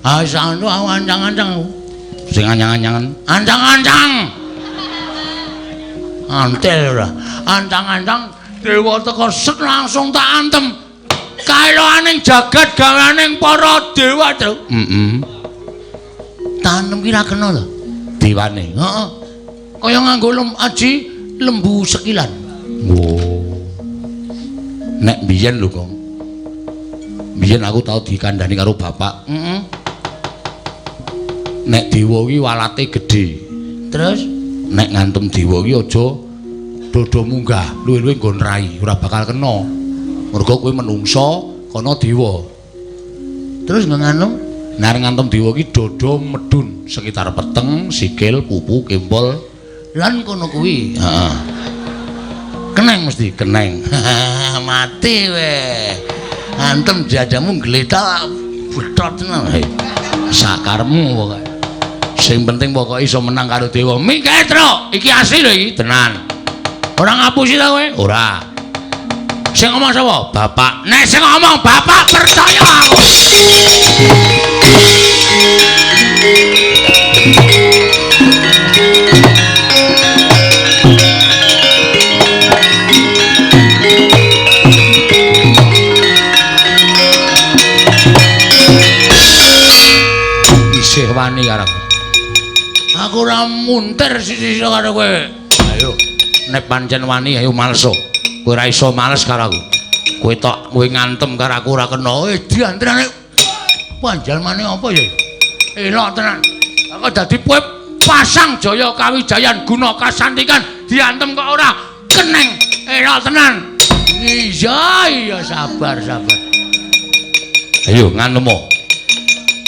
Ah anu aku ancang-ancang aku. Sing ancang-ancangan. Ancang-ancang. Antel ora. Ancang-ancang dewa teko set langsung tak antem. Kaeloaning jagat gaweaning para dewa, Tru. Heeh. Tanem ki ra kena lho. Dewane. Heeh. Kaya nganggo aji lembu sekilan. Oh. Nek biyen lho, Kong. Biyen aku tau dikandhani karo bapak. Heeh. Nek dewa ki walate gedhe. Terus nek ngantem dewa ki aja dodo munggah, luwih-luwih nggon rai, ora bakal kena. Mergo kowe menungsa, kono dewa. Terus ngantem? Nek ngantem dewa ki dodo medun sekitar peteng, sikil, pupu, kempol, lan kono kuwi. Heeh. Keneng mesti, keneng. Mati weh. Antem jajamu gletak betot tenan. Sakarmu pokoke. Sing penting pokoke iso menang karo dewa. Mingke, Tru. Iki asli lho iki, tenan. Ora ngapusi ta kowe? Ora. Sing ngomong sapa? Bapak. Nek sing ngomong bapak percaya aku. Isih wani karo aku. Aku ora muntir sisi-sisi karo kowe. Ayo, nek pancen wani ayo maleso. Kowe ora iso males karo aku. Kowe tok kowe ngantem karo aku ora kena. Diantrane panjalmane apa ya? Elok tenan. Aku dadi kowe pasang jaya kawijayan guna kasantikan diantem kok ora keneng. Elok tenan. Iya, iya sabar, sabar. Ayo ngantemo.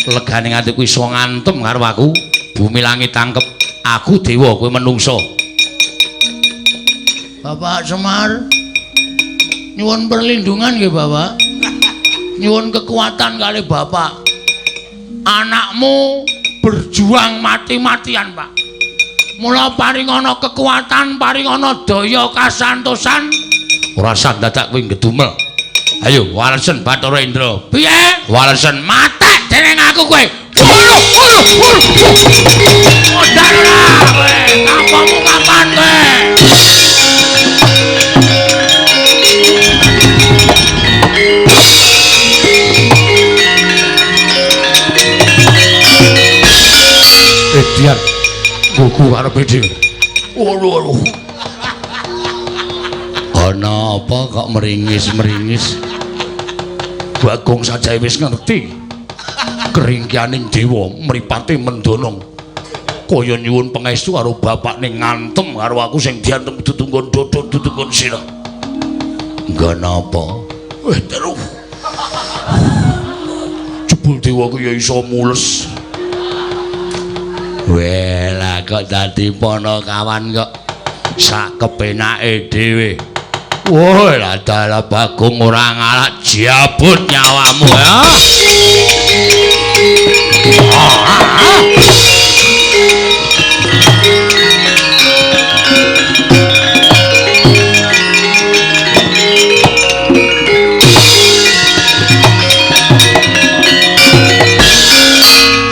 Legane atiku iso ngantem karo aku. Bumi langit tangkep. Aku dewa, kowe menungso. Bapak Semar, nyuwun perlindungan nggih Bapak. Nyuwun kekuatan kali Bapak. Anakmu berjuang mati-matian, Pak. Mula paringana kekuatan, paringana daya kasantosan. Ora usah dadak kowe ngedumel. Ayo walesen Bathara Indra. Piye? Walesen matek dening aku kowe. Bunuh, bunuh, bunuh. Modar ora kowe. Kapamu kapan kowe? Edian gugu karepe dhewe. Waduh, waduh. Ana apa kok meringis-meringis? Bagong saja wis ngerti. Keringkianing dewa mripate mendonong. Kaya nyuwun pangestu karo bapakne ngantem karo aku sing diantem ditunggon dodho ditunggon sirah. Nggo napa? Terus. Jebul dewa ku ya iso mules. Weh, lah kok dadi panakawan kok sak kepenake dhewe. Wah, lah dalah Bagong ora ngalak jabut nyawamu ya.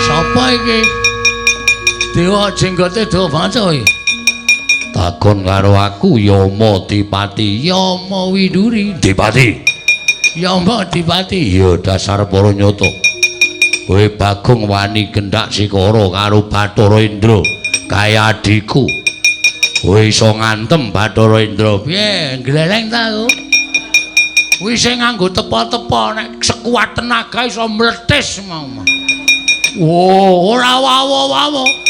Sapa iki? Dewa jenggote dawa banget iki. Takon karo aku Yama Dipati. Yama Widuri. Dipati. Yama Dipati. Ya dasar para nyata. Kowe Bagong wani gendak sikara karo Bathara Indra kaya adhiku. Kowe iso ngantem Bathara Indra. Piye gleleng ta aku? Kuwi sing nganggo tepa-tepa nek sekuat tenaga iso mletis mau. Wo, ora wawa-wawa.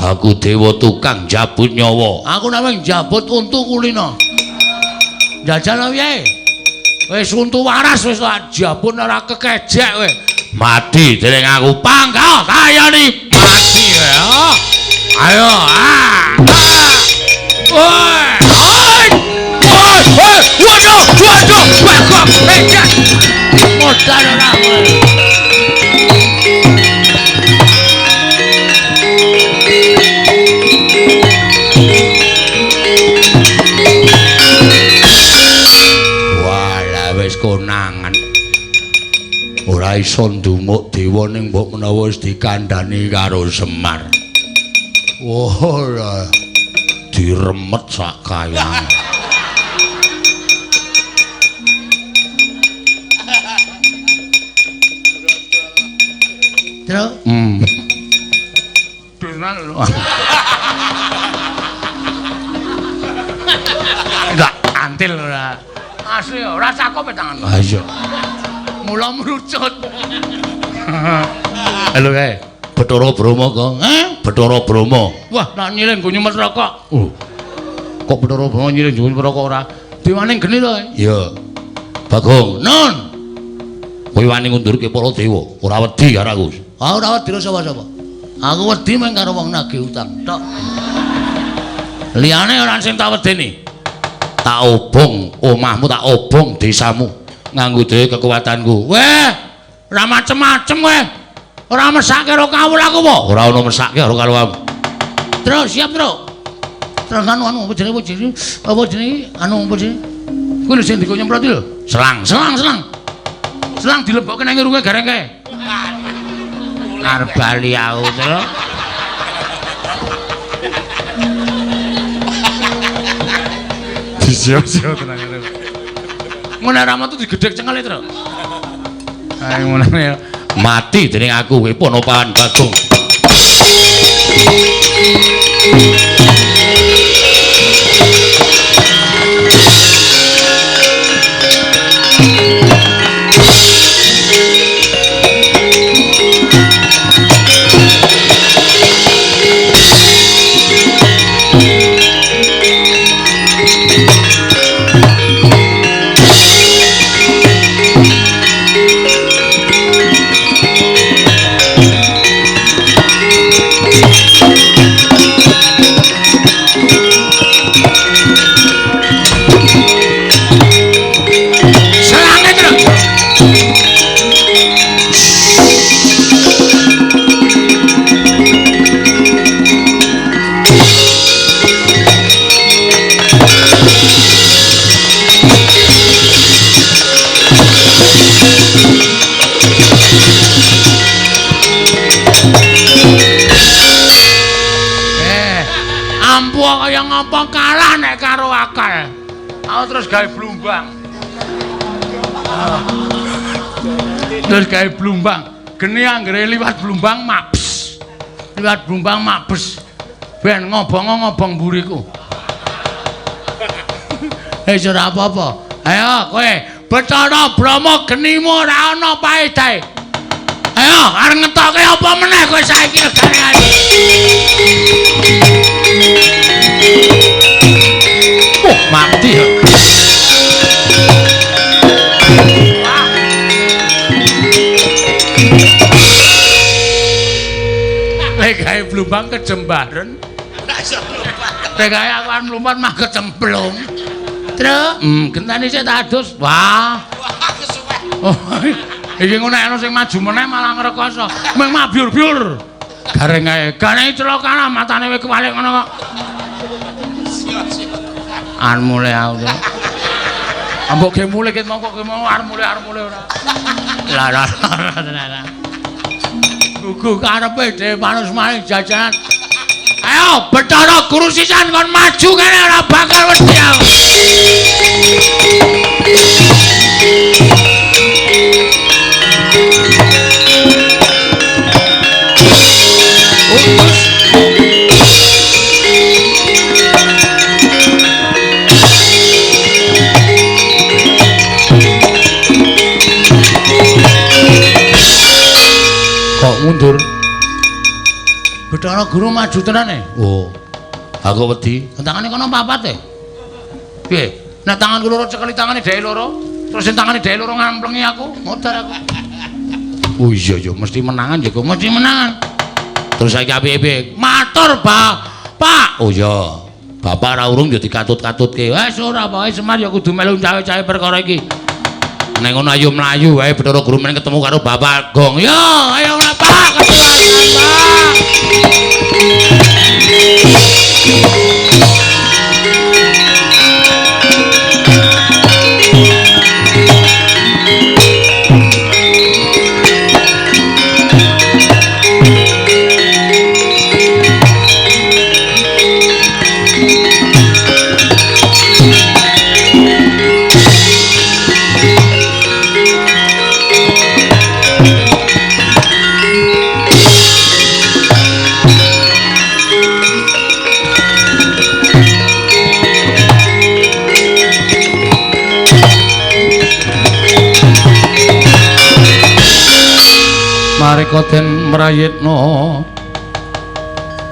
Aku dewa tukang jabut nyawa. Aku namung jabut untu kulino. Jajal piye? Wis untu waras wis jabun ora kekejek kowe. Mati dening aku panggah kayani mati ya. Ayo ah. Woi. Woi, woi, waduh, waduh, bagong, ejek. Modal ora kowe. Walah wis konangan. Ora iso ndumuk dewa ning mbok menawa wis dikandhani karo Semar. Wah, diremet sak kayang. Terus? Enggak antil ora. Asli ora cakep tangan. Ha iya. Mula mrucut. Halo kae. Bathara Brahma kok. Bathara Brahma. Wah, nak nyiling go nyumet rokok. Kok Bathara Brahma nyiling go nyumet rokok ora? Dewane geni to. Iya. Bagong, Nun. Kowe wani ngundurke para dewa, ora wedi karo aku. Ah, ora wedi sapa-sapa. Aku wedi mung karo wong nagih utang tok. Liyane ora sing tak wedeni. Tak obong omahmu, tak obong desamu nganggo dhewe kekuatanku. Weh, ora macem-macem kowe. Ora mesake karo kawula aku apa? Ora ono mesake karo kawulamu. Terus siap, Tru. Terus anu anu apa jenenge apa jenenge anu apa jenenge? Kuwi lho sing dikon nyemprot iki lho. Selang, selang, selang. Selang dilebokke nang irunge gareng kae. Arep bali aku, Tru. Disio-sio tenang itu. Ngono ora metu digedhek cengele, Tru. Ayo ngono ya. Mati dening aku kowe Ponopahan Bagong. Ampuh kaya ngapa kalah nek karo akal. Aku terus gawe blumbang. Terus gawe blumbang. Geni anggere liwat blumbang mabes. Liwat blumbang mabes. Ben ngobong-ngobong mburiku. Wis ora apa-apa. Ayo kowe Bathara Brahma genimu ora ana paedahe. Ayo arep ngetoke apa meneh kowe saiki regane. Oh, mati ya. Lek gawe blumbang kejembaren. Lek gawe aku arep mlumpat mah kecemplung. Truk, gentane sik tak adus. Wah. Wah, kesuwen. Oh, iki ngono ana sing maju meneh malah ngrekoso. Mung mabyur-byur. Gareng ae. Gareng celaka lah matane wis kewalik ngono kok. Arep mulih aku. Ambok ge mulih ket mongko ge mau arep mulih ora. Lah lah lah. Gugu karepe dhewe manus maling jajanan. Ayo Bathara Guru sisan kon maju kene ora bakal wedi aku. Kok mundur? Bathara Guru maju tenan e. Oh. Aku wedi. Tangane kono papat e. Piye? Nek tanganku loro cekeli tangane dheke loro. Terus sing tangane dhewe loro ngamplengi aku, modar aku. Oh iya ya mesti menangan ya, mesti menangan. Terus saiki apik-apik. Matur, Pak. Pak. Oh iya. Bapak ora urung ya dikatut-katutke. Wes ora pokoke Semar ya kudu melu cawe-cawe perkara iki. Nek ngono ayo mlayu wae Bathara Guru men ketemu karo Bapak Gong. Yo, ayo Pak, ketemu Pak. Mareka den mrayitna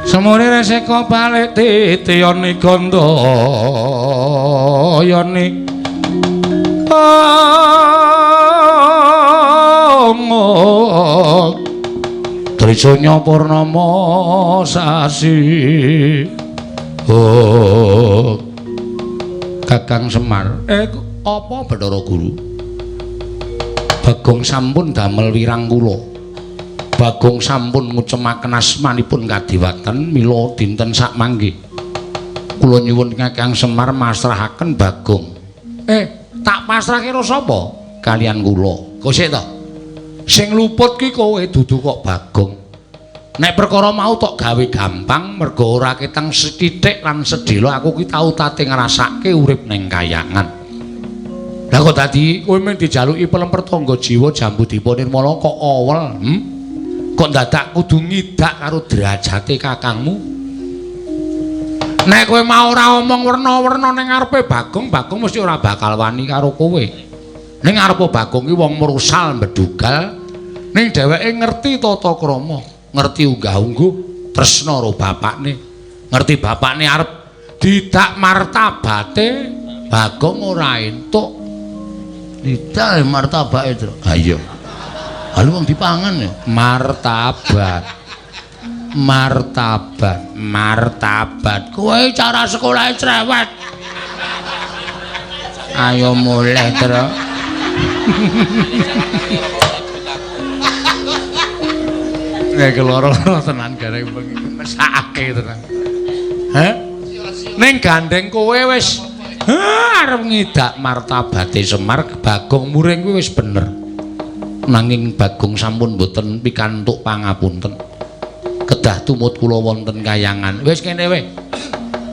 semure reseka balik titiyane gandayane Trisanya purnama sasi. Oh Kakang Semar, apa Bathara Guru? Bagong sampun damel wirang kula. Bagong sampun ngucemaken asmanipun kadiwatan mila dinten sakmangke. Kula nyuwun Kakang Semar masrahaken Bagong. Tak pasrahke karo sapa? Kalian kula. Kok sik to? Sing luput ki kowe dudu kok Bagong. Nek perkara mau tok gawe gampang mergo ora ketang sethithik lan sedhela aku ki tau tate ngrasake urip ning kayangan. Lah kok dadi kowe mung dijaluki pelemper tangga jiwa Jambudipa Nirmala kok awel, Kok dadak kudu ngidak karo derajate kakangmu? Nek kowe mau ora omong werna-werna ning ngarepe Bagong, Bagong mesti ora bakal wani karo kowe. Ning ngarepe Bagong ki wong mrusal mbedugal, ning dheweke ngerti tata krama, ngerti unggah-ungguh, tresna karo bapakne, ngerti bapakne arep didak martabate, Bagong ora entuk. Didak martabake, Tru. Ha iya. Halo wong dipangan ya. Martabat. Martabat, martabat. Kowe cara sekolahe cerewet. Ayo mulih, Tru. Nek loro-loro tenan gareng bengi mesakake tenan. Heh? Ning gandeng kowe wis arep ngidak martabate Semar, Bagong muring kuwi wis bener. Nanging Bagong sampun mboten pikantuk pangapunten. Kedah tumut kula wonten kayangan. Wis kene wae.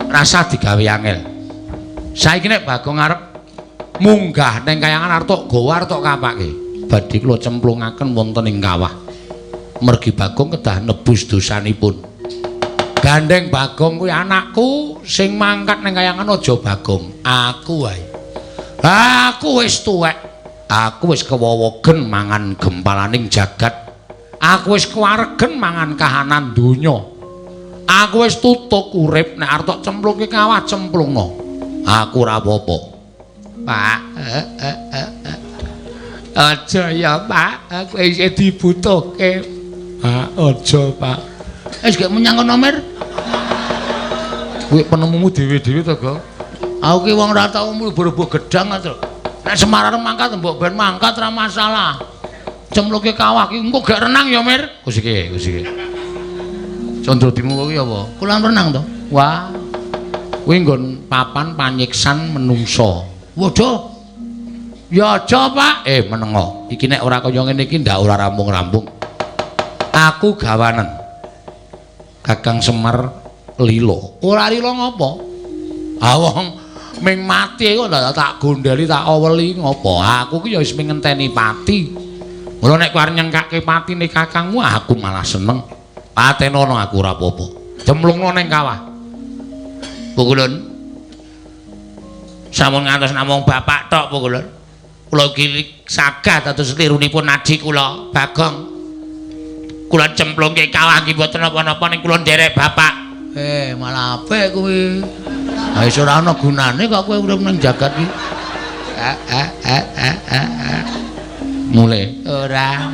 Rasah digawe angel. Saiki nek Bagong arep munggah ning kayangan arep tok gawa arep tok kapake. Badhe kula cemplungaken wonten ing kawah. Mergi Bagong kedah nebus dosanipun. Gandeng Bagong kuwi anakku sing mangkat ning kayangan aja Bagong, aku wae. Aku wis tuwek. Aku wis kewowogen mangan gempalaning jagat. Aku wis kewaregen mangan kahanan donya. Aku wis tutuk urip nek arep tok cemplungke kawah cemplungno. Aku ora apa-apa. Pak, aja ya, Pak. Aku isih dibutuhke. Pak, aja, Pak. Wis gak menyang kono, Mir. Kuwi penemumu dhewe-dhewe to, Gong? Aku ki wong ora tau mlebu gedang to. Nek Semar arep mangkat mbok ben mangkat ora masalah. Cemplungke kawah ki engko gak renang ya, Mir. Kus iki, kus iki. Condrodimu kuwi apa? Kolam renang to. Wah. Kuwi nggon papan panyiksan menungsa. Waduh. Ya aja, Pak. Menengo. Iki nek ora kaya ngene iki ndak ora rampung-rampung. Aku gawanen. Kakang Semar lilo. Ora lilo ngopo? Ah wong ming mati kok tak gondeli tak aweli ngopo? Aku ki ya wis ming ngenteni pati. Mula nek kowe arep nyengkake patine kakangmu aku malah seneng. Patenono aku ora apa-apa. Cemplungno ning kawah. Pukulun. Sampun ngantos namung bapak tok Pukulun. Kula iki sagah dados lirunipun adi kula, Bagong. Kula cemplungke kawah nggih mboten napa-napa ning kula nderek bapak. Malah apik kuwi. Ha wis ora ana gunane kok kowe urip ning jagat iki. Mulai ora.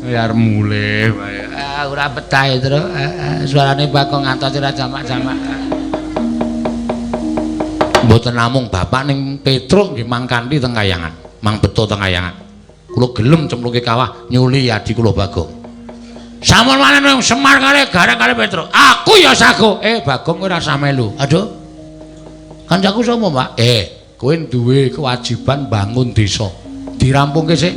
Ya mulai wae. Ora betah Truk. Suarane Bagong ngantos ora jamak-jamak. Mboten namung bapak ning Petruk nggih mang kanthi teng kayangan, mang beto teng kayangan. Kula gelem cemplungke kawah nyuli adi kula Bagong. Sampun maneh Semar kalih Gareng kalih Petruk. Aku ya sago. Bagong kowe ora usah melu. Aduh. Kancaku sapa, Pak? Kowe duwe kewajiban bangun desa. Dirampungke sik.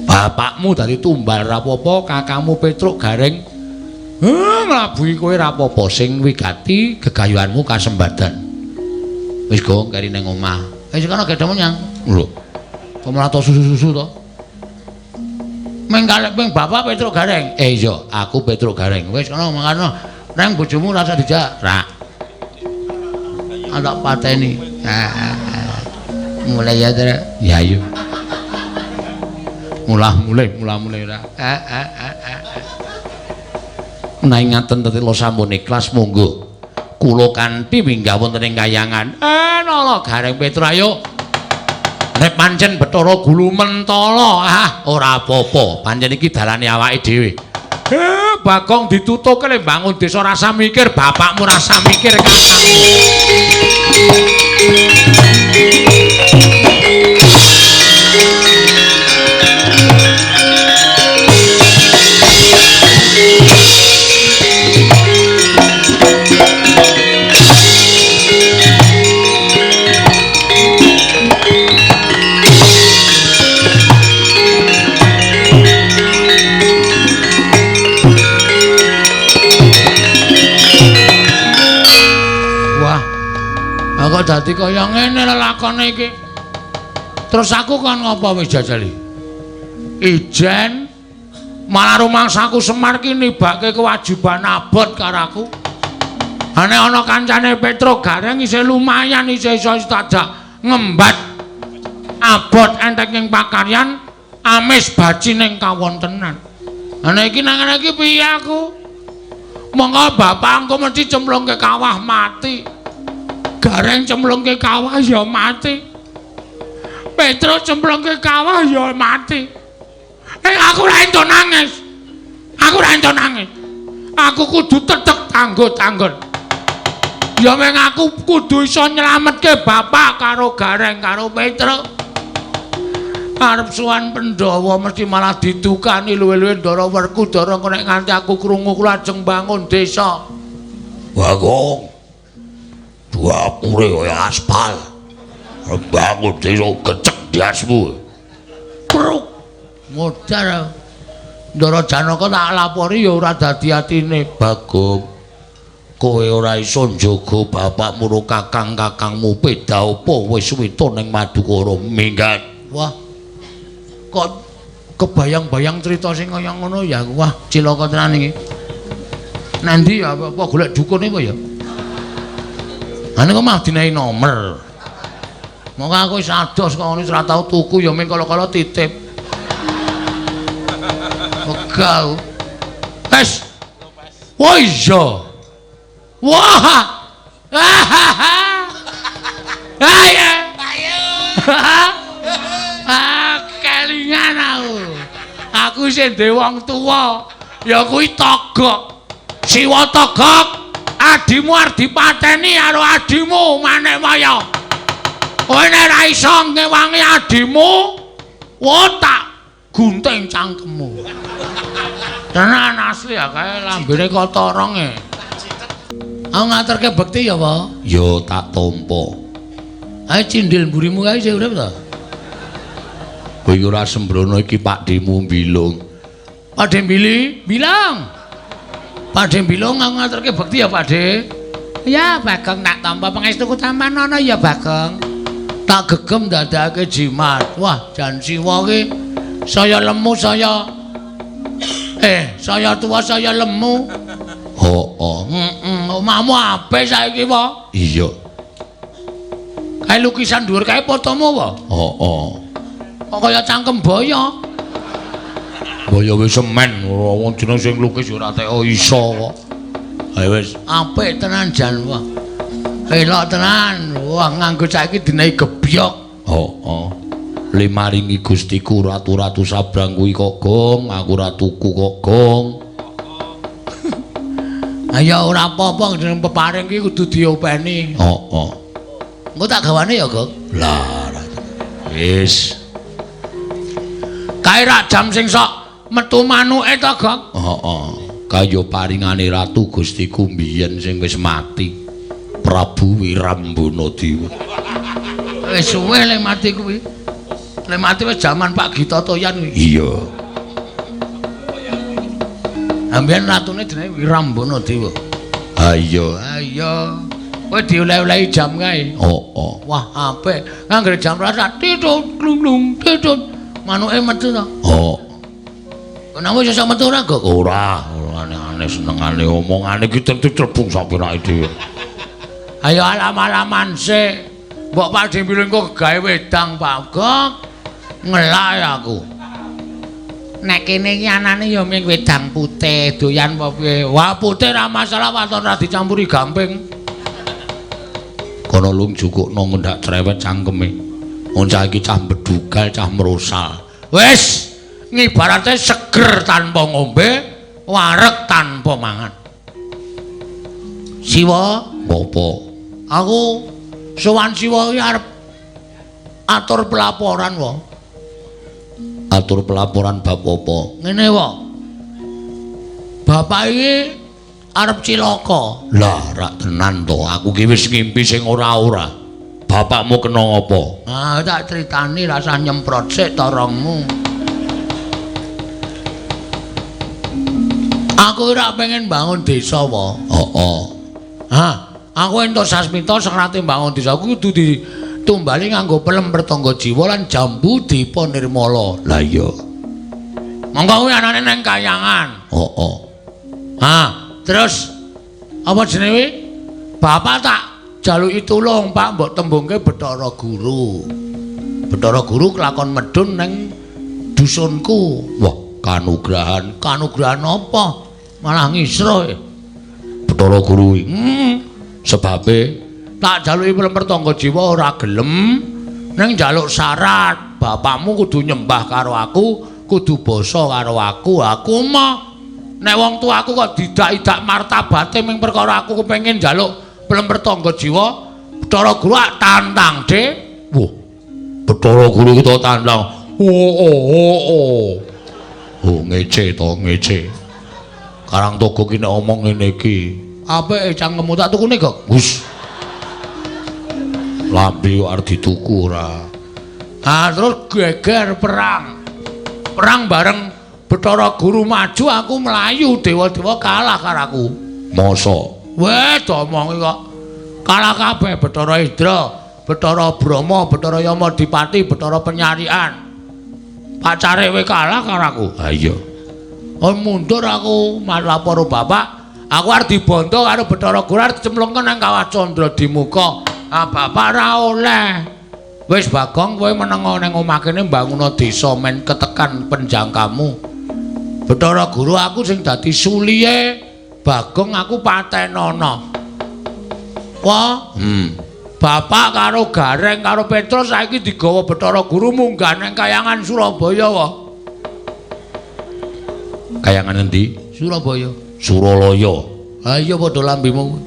Bapakmu dadi tumbal ra apa-apa, kakangmu Petruk Gareng nglabuhi kowe ra apa-apa, sing wigati gegayuhanmu kasembadan. Wis gong keri ning omah. Wis kono gedhe menyang. Lho. Kok malah to susu-susu to? Meng kalih ping bapak Petruk Gareng. Iya, aku Petruk Gareng. Wis kono mangkano. Nang bojomu rasa dijak. Ra. Ana pateni. Mulai ya, Truk. Ya ayo. Mulah mulai ora. Menawi ngaten tetela sampun ikhlas monggo. Kula kanthi minggah wonten ing kayangan. Nala Gareng Petruk ayo. Nek pancen Bathara Gulu mentala, ora apa-apa. Pancen iki dalane awake dhewe. Bagong ditutuke le bangun desa rasa mikir, bapakmu rasa mikir kakangmu. Kok dadi kaya ngene lelakone iki. Terus aku kon ngopo wis jajali? Ijen malah rumangsaku Semar ki nibake kewajiban abot karo aku. Nek ana kancane Petruk Gareng isih lumayan isih iso tajak ngembat abot entek ing pakaryan amis baci ning kawontenan. Nek iki nang ngene iki piye aku? Monggo bapak engko mesti cemplungke kawah mati. Gareng cemplungke kawah ya mati. Petruk cemplungke kawah ya mati. Aku ora entuk nangis. Aku ora entuk nangis. Aku kudu tetep tanggo-tanggon. Ya meng aku kudu iso nyelametke bapak karo Gareng karo Petruk. Arep sowan Pandhawa mesti malah didukani luwe-luwe Ndara Werkudara engko nek nganti aku krungu kula ajeng bangun desa. Bagong. Dapure kaya aspal. Bangun desa gecek diasmu. Pruk. Modar. Ndara Janaka tak lapori ya ora dadi atine. Bagong. Kowe ora iso njaga bapakmu ro kakang-kakangmu beda apa wis wita ning Madukara minggat. Wah. Kok kebayang-bayang cerita sing kaya ngono ya. Wah, cilaka tenan iki. Nanti ya apa golek dukun apa ya? Ane kok malah dinehi nomer. Monggo aku wis ados kok ngono wis ora tau tuku ya ming kala-kala titip. Wegah. Wes. Wah iya. Wah. Ayo. Ayo. Kelingan aku. Aku isih duwe wong tuwa. Ya kuwi Togok. Siwa Togok. Adimu arep dipateni karo adimu Manikmaya. Kowe nek ora iso ngewangi adimu, wah tak gunting cangkemmu. Tenan asli ya kae lambene kotorong e. Aku ngaturke bekti ya, Pak? Ya tak tampa. Ae cindil mburimu kae isih urip ta? Kowe ora sembrono iki Pakdhemu Bilung. Pakdhe Bili, bilang. Pakdhe Bilung aku ngaturke bekti ya, Pakdhe. Ya, Bagong tak tampa pangestuku tampan ana ya, Bagong. Tak gegem dadake jimat. Wah, jan siwa ki saya lemu saya saya tua saya lemu. Heeh. Heeh, omahmu apik saiki, Pak? Iya. Kae lukisan dhuwur kae fotomu apa? Heeh. Kok kaya cangkem boyo. Boyo wis semen, wong jeneng sing lukis ya ora teko iso kok. Ayo wis, apik tenan jan wah. Elok tenan. Wah, nganggo saiki dinehi gebyok. Heeh. Le maringi Gustiku ratu-ratu sabrang kuwi kok, Gong. Aku ora tuku kok, Gong. Ayo ora apa-apa jeneng peparing ki kudu diopeni. Heeh. Engko tak gawane ya, Gong. Lah, wis. Kae rak jam sing sok metu manuke to, Gong? Heeh. Kaya paringane ratu Gustiku mbiyen sing wis mati. Prabu Wirambana Dewa. Wis suwe le mati kuwi. Le mati wis jaman Pak Gita Toyan kuwi. Iya. Ambiyen ratune jenenge Wirambana Dewa. Ha iya. Ha iya. Kowe dioleh-olehi jam kae. Heeh. Wah, apik. Anggere jam rasa titut glung-glung titut. Manuke metu to. Oh. Kenapa iso metu ora, Gok? Ora, ora aneh-aneh senengane omongane iki tentu crebung sapirake dhewe. Ayo alam-alaman sik. Mbok Pak Dembil engko gawe wedang, Pak Gok. Ngelak aku. Nek kene iki anane ya mung wedang putih, doyan apa piye? Wah, putih ra masalah waton ra dicampuri gamping. Kono lung jukukno ngendak cerewet cangkeme. Wong cah iki cah bedugal, cah merosal. Wis, ngibarate seger tanpa ngombe, wareg tanpa mangan. Siwa, Ngopo? Aku sowan Siwa iki arep atur pelaporan wae. Atur pelaporan bab apa? Ngene wae. Bapak iki arep cilaka. Lah, rak tenan to. Aku ki wis ngimpi sing ora-ora. Bapakmu kena ngapa? Ah, tak critani rasah nyemprot sik torongmu. Aku ora pengen bangun desa wae. Heeh. Ha, aku entuk sasmita serate bangun desa ku kudu ditumbali nganggo pelem pertangga jiwa lan jambu dipa nirmala. Lah iya. Monggo kuwi anane nang kayangan. Heeh. Ha, terus apa jenenge? Bapak tak jaluki tulung, Pak, mbok tembungke Bathara Guru. Bathara Guru kelakon medhun nang dusunku. Wah, kanugrahan. Kanugrahan apa? Malah ngisro. Bathara Guru. Sebabe tak jaluki pelem pertangga jiwa ora gelem, ning njaluk syarat, bapakmu kudu nyembah karo aku, kudu basa karo aku. Aku mah nek wong tuaku kok didak-idak martabate ming perkara aku kepengin njaluk pelem pertangga jiwa, Bathara Guru ak tantang, Dik. Wah, Bathara Guru ki to tantang. Oh oh oh oh. Oh ngece to, ngece. Karang Togo ki nek omong ngene iki. Apike cangkemmu tak tukune kok. Gus. Lambe kok arep dituku ora. Ah, terus geger perang. Perang bareng Bathara Guru maju, aku mlayu, dewa-dewa kalah karo aku. Mosok? Weh, diomongi kok. Kalah kabeh Bathara Indra, Bathara Brahma, Bathara Yama Dipati, Bathara Penyarian. Pacare we kalah karo aku. Ha iya. Oh mundur aku lapor bapak. Aku arep dibondo karo Bathara Guru arep dicemplungke nang Kawah Candra Dimuka. Ah bapak ora oleh. Wis Bagong kowe meneng nang omah kene mbanguna desa men ketekan penjangkamu. Bathara Guru aku sing dadi suliye Bagong aku patenono. Wah, Bapak karo Gareng karo Petrus saiki digawa Bathara Guru munggah nang kayangan Surabaya wae. Kayangan endi? Surabaya. Suralaya. Ha iya padha lambemu.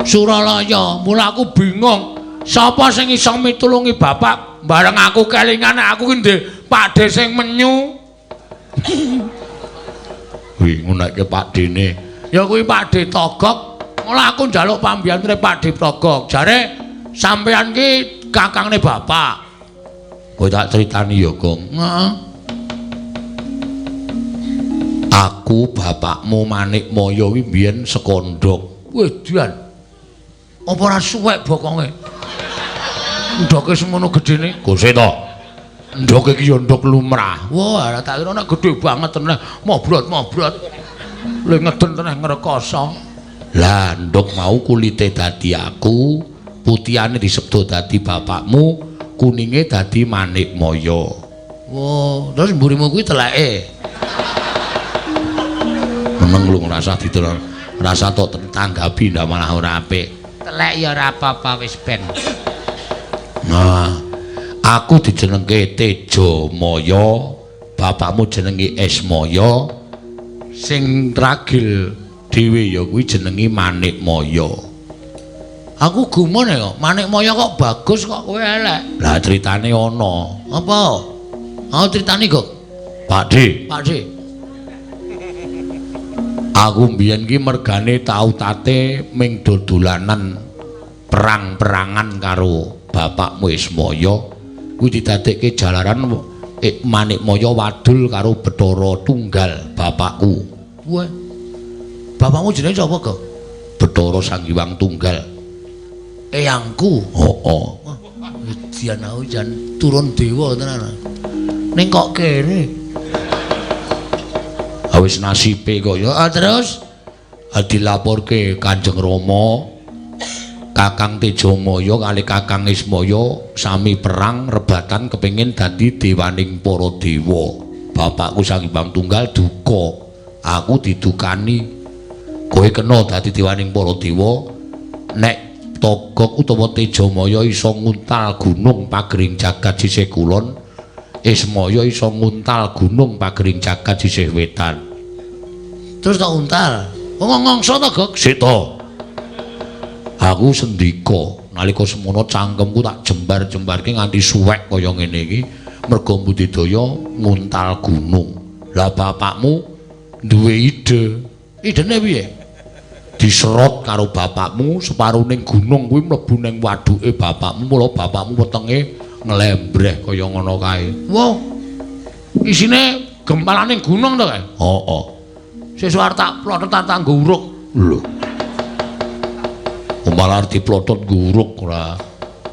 Suralaya, mula aku bingung. Sapa sing iso mitulungi bapak? Bareng aku kelingan aku ki ndek Pakde sing menyu. Kuwi ngunekke Pakdene. Ya kuwi Pakde Togok. Mula aku njaluk pambiyantune Pakde Togok. Jare sampean ki kakangne bapak. Kowe tak critani ya, Gong. Heeh. Aku bapakmu Manikmaya kuwi mbiyen sekondhok. Wedan. Apa ora suwek bokonge? Ndoke semono gedene. Gose to. Ndoke iki ya ndok lumrah. Wah, ora tak kira nek gedhe banget tenan. Mobrot-mobrot. Le ngeden tenan ngrekoso. Lah, ndok mau kulite dadi aku, putihane disebut dadi bapakmu, kuninge dadi Manikmaya. Wah, terus mburimu kuwi teleke. Meneng lu ngrasa diterang, rasa tok tanggapi ndak malah ora apik. Telek ya ora apa-apa wis ben. Nah, aku dijenengke Tejamaya, bapakmu jenenge Esmaya, sing tragil dhewe ya kuwi jenenge Manikmaya. Aku gumun ya kok, Manikmaya kok bagus kok kowe elek. Lah critane ana. Apa? Aku critane kok. Pakde, Pakde. Aku mbiyen ki mergane tau tate ming dodolanan perang-perangan karo bapakmu Ismaya. Kuwi didadekke jalaran Manikmaya wadul karo Bathara Tunggal bapakku. Wah. Bapakmu jenenge sapa, Gok? Bathara Sang Hyang Tunggal. Eyangku. Heeh. Wah, jan aku jan turun dewa tenan. Ning kok kere. Wis nasibe kok ya. Terus dilaporke Kanjeng Rama, Kakang Tejamaya kali Kakang Ismaya sami perang rebatan kepengin dadi dewaning para dewa. Bapakku Sang Hyang Tunggal duka, aku didukani. Kowe kena dadi dewaning para dewa nek Togok utawa Tejamaya iso nguntal gunung pagering jagat sisih kulon, Ismaya iso nguntal gunung pagering jagat sisih wetan. Terus tak untal. Wong ngongso to, Gok? Sik to. Aku sendika nalika semono cangkemku tak jembar-jembarke nganti suwek kaya ngene iki merga budidaya nguntal gunung. Lah bapakmu duwe ide. Idene piye? Diserot karo bapakmu separuning gunung kuwi mlebu ning waduke bapakmu, mula bapakmu wetenge nglembreh kaya ngono kae. Wah. Isine gempalaning gunung to kae? Heeh. Sesuk arep tak plotot tak nggo uruk. Lho. Malah diplotot nggo uruk ora.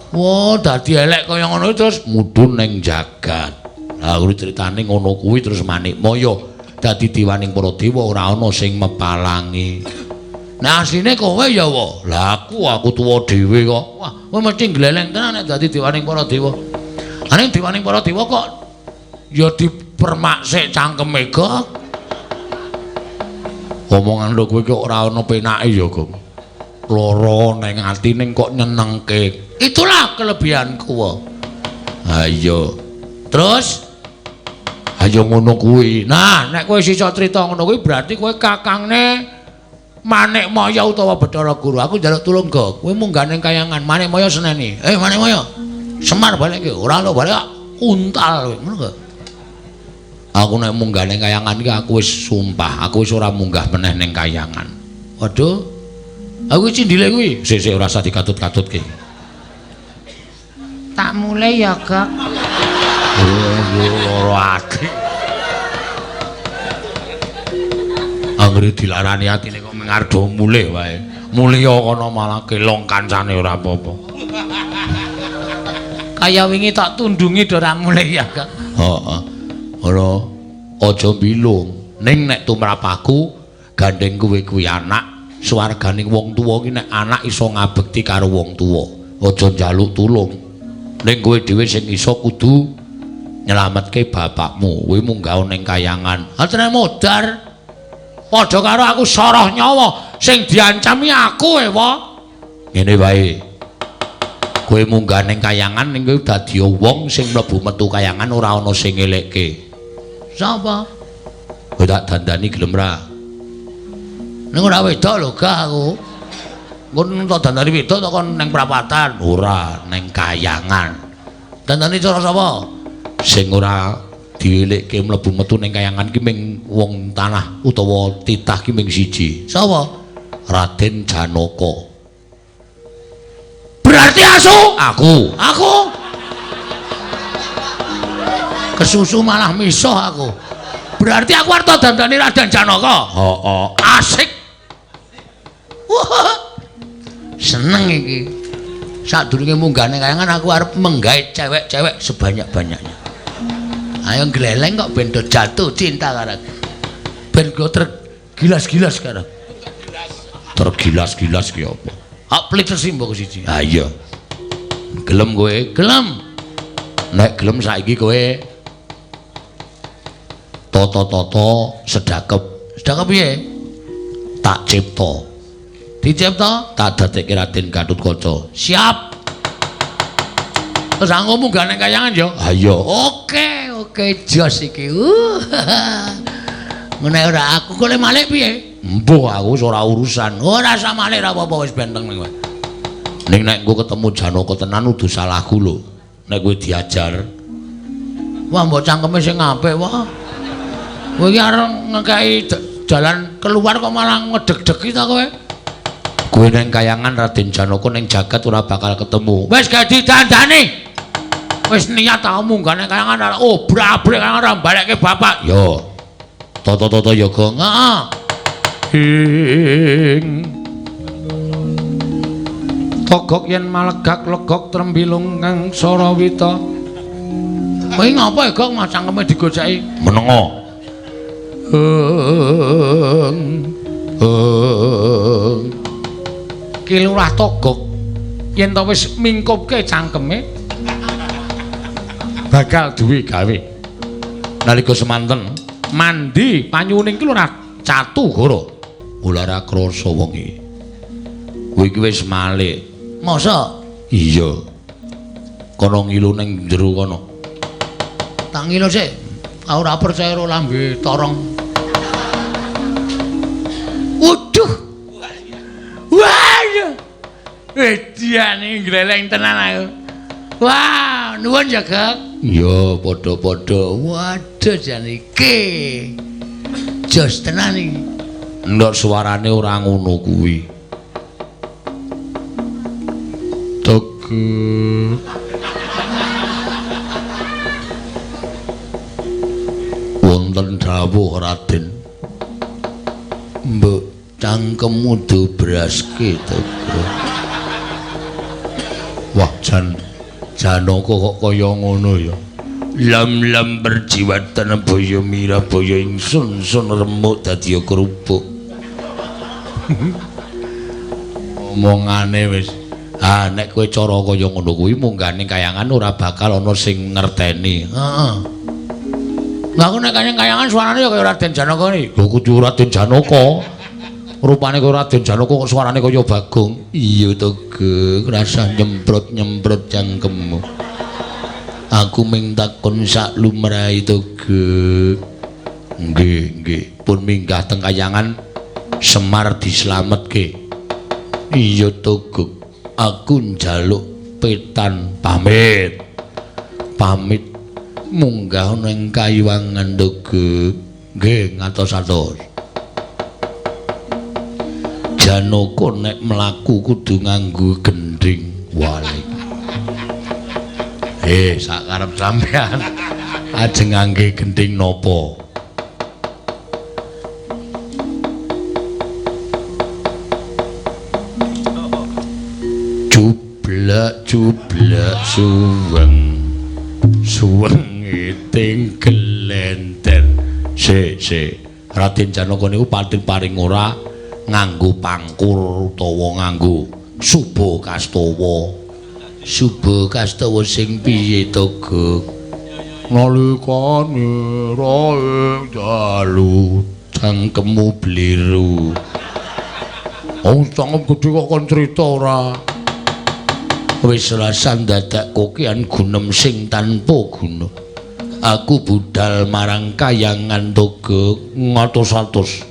Wah, dadi elek kaya ngono terus mudhun ning jagat. Lah kuwi critane ngono kuwi terus Manikmaya dadi dewaning para dewa ora ana sing mepalangi. Nah asline kowe ya wa. Lah aku tuwa dhewe kok. Wah, kowe mesti gleleng tenan nek dadi dewaning para dewa. Ane dewaning para dewa kok ya dipermak sik cangkeme kok. Omongan lho kowe kok ora ana penake ya, Gong. Lara ning ati ning kok nyenengke. Itulah kelebihanku. Ha iya. Terus ayo ngono kuwi. Nah, nek kowe iso crita ngono kuwi berarti kowe kakangne Manikmaya utawa Bathara Guru. Aku njaluk tulung, Gok. Kowe munggah ning kayangan Manikmaya seneni. Manikmaya. Semar balik iki. Ora lho balik untal kowe. Ngono kok. Aku nek munggah ning kayangan iki aku wis sumpah, aku wis ora munggah meneh ning kayangan. Waduh. Aku cindile kuwi. Sik-sik ora usah dikatut-katutke. Tak mulai ya, Gok. Lara ati. Anggere dilarani atine kok mengardo mulih wae. Mulih kono malah kelong kancane ora apa-apa. Kaya wingi tak tundungi do ora mulih ya, Gok. Heeh. Ora aja bilung. Ning nek tumrap aku gandeng kowe kuwi anak, swarganing wong tuwa ki nek anak iso ngabekti karo wong tuwa. Aja njaluk tulung. Ning kowe dhewe sing iso kudu nyelametke bapakmu. Kowe munggah ning kayangan. Atene modar. Padha karo aku soroh nyawa sing diancami aku ewa. Ngene wae. Kowe munggah ning kayangan ning kowe dadi wong sing mlebu metu kayangan ora ana sing ngelekke. Sapa? Kowe tak dandani gelem ra? Ning ora wedok lho gak aku. Engko tak dandani wedok tak kon ning prapatan. Ora, ning kayangan. Dandani cara sapa? Sing ora dielekke mlebu metu ning kayangan ki ming wong tanah utawa titah ki ming siji. Sapa? Raden Janaka. Berarti asu? Aku. Aku. Kesusu malah misuh aku. Berarti aku arep dandani Raden Janaka. Heeh. Asik. Wah. Seneng iki. Sadurunge munggah ning kayangan aku arep menggait cewek-cewek sebanyak-banyaknya. Ayo gleleng kok ben do jatuh cinta karo aku. Ben go tergilas-gilas karo. Tergilas-gilas ki apa? Hak pelit tersimbok siji. Ha iya. Gelem kowe? Gelem. Nek gelem saiki kowe toto-toto sedakep. Sedakep piye? Tak cipta. Dicipta tak dadekke Raden Gatotkaca. Siap. Terus aku munggah ning kayangan ya. Ayo. Oke, oke jos iki. Ngene ora aku kok le malik piye? Mbuh aku wis ora urusan. Ora usah malik ora apa-apa wis benteng ning kowe. Ning nek engko ketemu Janaka tenan udu salahku lho. Nek kowe diajar. Wah mbok cangkeme sing apik wah. Kowe iki arep ngekeki jalan keluar kok malah ngedeg-degi ta kowe. Kowe ning kayangan Raden Janaka ning jagat ora bakal ketemu. Wis gak didandani. Wis niat tau munggah ning kayangan obrak-abrik kayangan ora balekke bapak. Yo. Toto-toto ya, Gong. Heeh. Ing Togok yen malegak legok trembilung kang sarawita. Kowe ngapa ya, Gong? Mas cangkeme digoceki. Menengo. Ki Lurah Togok yen to wis mingkupke cangkeme bakal duwe gawe. Nalika semanten mandi panyuning ki Lurah Catugara ora krasa wong iki. Kowe iki wis malik. Masa? Iya. Kono ngilu ning jero kono. Tak ngilu sik. Aku ora percaya karo lambe torong. Waduh. Waduh. Ediane ngleleng tenan aku. Wah, nuwun ya, Gek. Iya, padha-padha. Waduh jan iki. Jos tenan iki. Ndok suarane ora ngono kuwi. Tege. Wonten dawuh Raden. Mbok cangkemmu dobraske Tege. Wah, jan Janaka kok kaya ngono ya. Lam-lam perjiwatan baya mirah baya ingsun sun remuk dadi kerupuk. Omongane wis. Ah nek kowe cara kaya ngono kuwi munggah ning kayangan ora bakal ana sing ngerteni. Heeh. Lah aku nek kayangan suarane ya kaya Raden Janaka iki. Lho kudu Raden Janaka. Rupane kaya Raden Janaka kok suarane kaya Bagong. Iya to, Gek, rasah nyemprot-nyemprot cangkemmu. Aku ming takon sak lumrahe to, Gek. Nggih, nggih. Pun minggah teng kayangan Semar dislametke. Iya to, Gek. Aku njaluk petan pamit. Pamit munggah ning kayuwangan to, Gek. Nggih, ngatos-atos. Janaka nek mlaku kudu nganggo gendhing walik. Sak karep sampean ajeng ngangge gendhing napa? Jublek jublek suweng suweng iting gelenter. Sik sik Raden Janaka niku pating paring ora nganggo pangkur utawa nganggo suba kastawa. Suba kastawa sing piye to, Gek? Nalikane rae dalu cangkemmu bliru. Oh, cangkem gedhe kok kon crita ora? Wis rasan dadak kokian gunem sing tanpa guna. Aku budal marang kayangan to, Gek, ngatos-atos.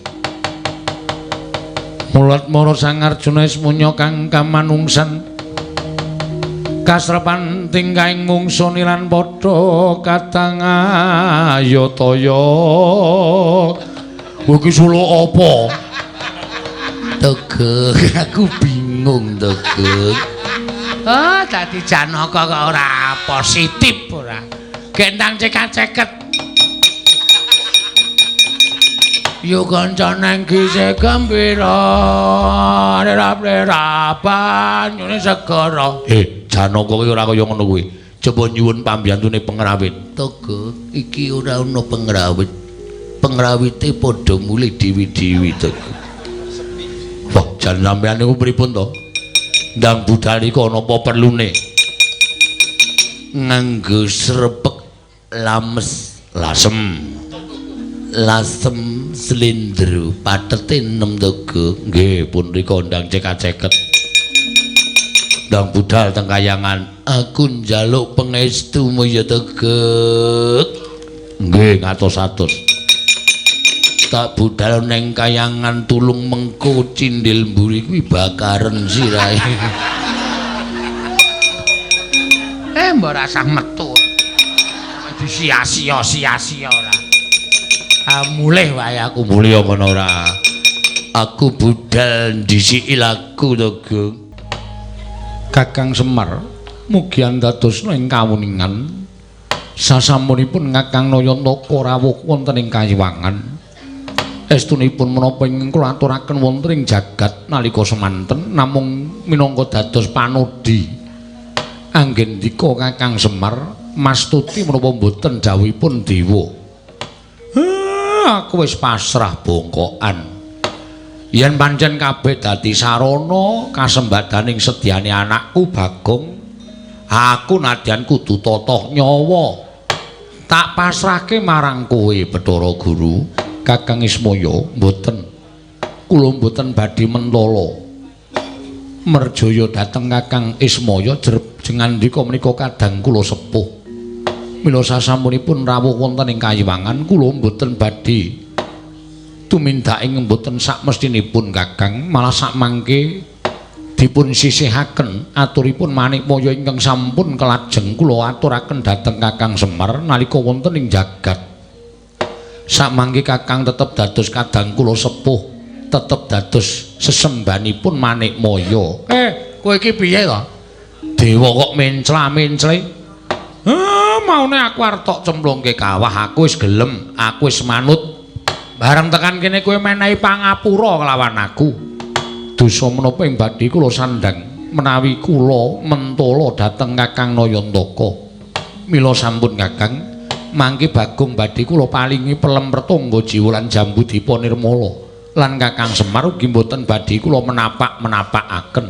Mulat mara Sang Arjuna ismunya kang kamanungsan kasrepan tingkahing mungsu nilan padha katang ayataya. Kowe iki suluk apa? Tegek, aku bingung Tegek. Ah, dadi Janaka kok ora positif ora. Gendang cekat-ceket. Yo kanca nang gise gembira, rap-rapan nyune segara. Janaka kuwi ora kaya ngono kuwi. Coba nyuwun pambiyantune pengrawit. Tegek, iki ora ana pengrawit. Pengrawite padha mulih dewi-dewi Tegek. Wah, jan sampeyan niku pripun to? Ndang budal iku ana apa perlune? Nganggo srepek lames lasem. Lasem slindro patete 6 tega. Nggih, pun rika ndang cekak-ceket. Ndang budal teng kayangan. Aku njaluk pangestumu ya Tegek. Nggih, ngatos-atos. Tak budal neng kayangan tulung mengko cindil mburi kuwi bakaren sirahe. Mbok rasah metu. Disia-sia sia-sia ora. Ah mulih wae aku mulih ngono ora. Aku budal ndhisiki laku to, Gung. Kakang Semar mugi andadosna ing kawuningan sasampunipun Kakang Nayantaka rawuh wonten ing kayiwangan. Estunipun menapa ingkang kula aturaken wonten ing jagat nalika semanten namung minangka dados panodhi. Anggendika Kakang Semar mastuti menapa mboten dawuhipun dewa. Aku wis pasrah bongkokan. Yen pancen kabeh dadi sarana kasembadaning sedyane anakku Bagong, aku nadyan kudu totoh nyawa. Tak pasrahke marang kowe Bathara Guru. Kakang Ismaya mboten. Kula mboten badhe mentala. Merjaya dhateng Kakang Ismaya jengandika menika kadang kula sepuh. Mila sasampunipun rawuh wonten ing kayiwangan kula mboten badhe tumindak ing mboten sakmestinipun Kakang, malah sakmangke dipun sisihaken aturipun Manikmaya ingkang sampun kelajeng kula aturaken dhateng Kakang Semar nalika wonten ing jagat. Sakmangke Kakang tetep dados kadang kula sepuh, tetep dados sesembanipun Manikmaya. Kowe iki piye to? Dewa kok mencla-mencle. Maune aku arep tok cemplungke kawah, aku wis gelem, aku wis manut. Bareng tekan kene kowe menehi pangapura kelawan aku. Dosa menapa ing badhe kula sandhang menawi kula mentala dhateng Kakang Nayantaka. Mila sampun Kakang, mangke Bagong badhe kula palingi pelem pertangga jiwa lan jambu dipa nirmala. Lan Kakang Semar ugi mboten badhe kula menapak-menapakaken.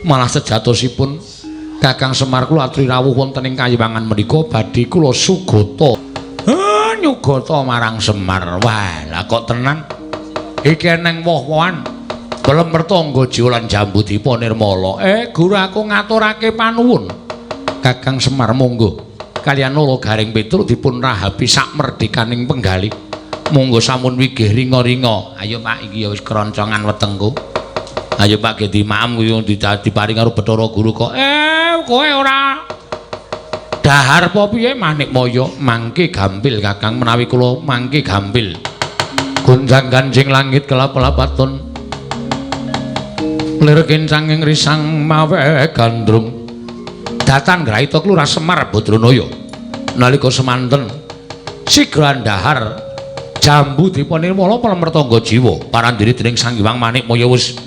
Malah sejatosipun Kakang Semar kula aturi rawuh wonten ing kayiwangan menika badhe kula sugata. Nyugata marang Semar. Wah, lah kok tenan. Iki eneng woh-wohan. Pelem pertangga jiwa lan jambu dipa nirmala. Guru aku ngaturake panuwun. Kakang Semar monggo. Kaliyan Nala Gareng Petruk dipun rahapi sak merdekaning penggalih. Monggo sampun wigih ringa-ringa. Ayo Pak, iki ya wis keroncongan wetengku. Ayo Pak ge dimaem kuwi diparing karo Bathara Guru kok. Kowe ora dahar apa piye Manikmaya? Mangke gampil Kakang menawi kula mangke gampil. Gonjang-ganjing langit kelap-kelapaton. Lir kencang ing risang mawe gandrung. Datan graita Kelurahan Semar Badranaya. Nalika semanten sigra dahar jambu dipunirmala pelem pertangga jiwa parandene dening Sang Hyang Manikmaya wis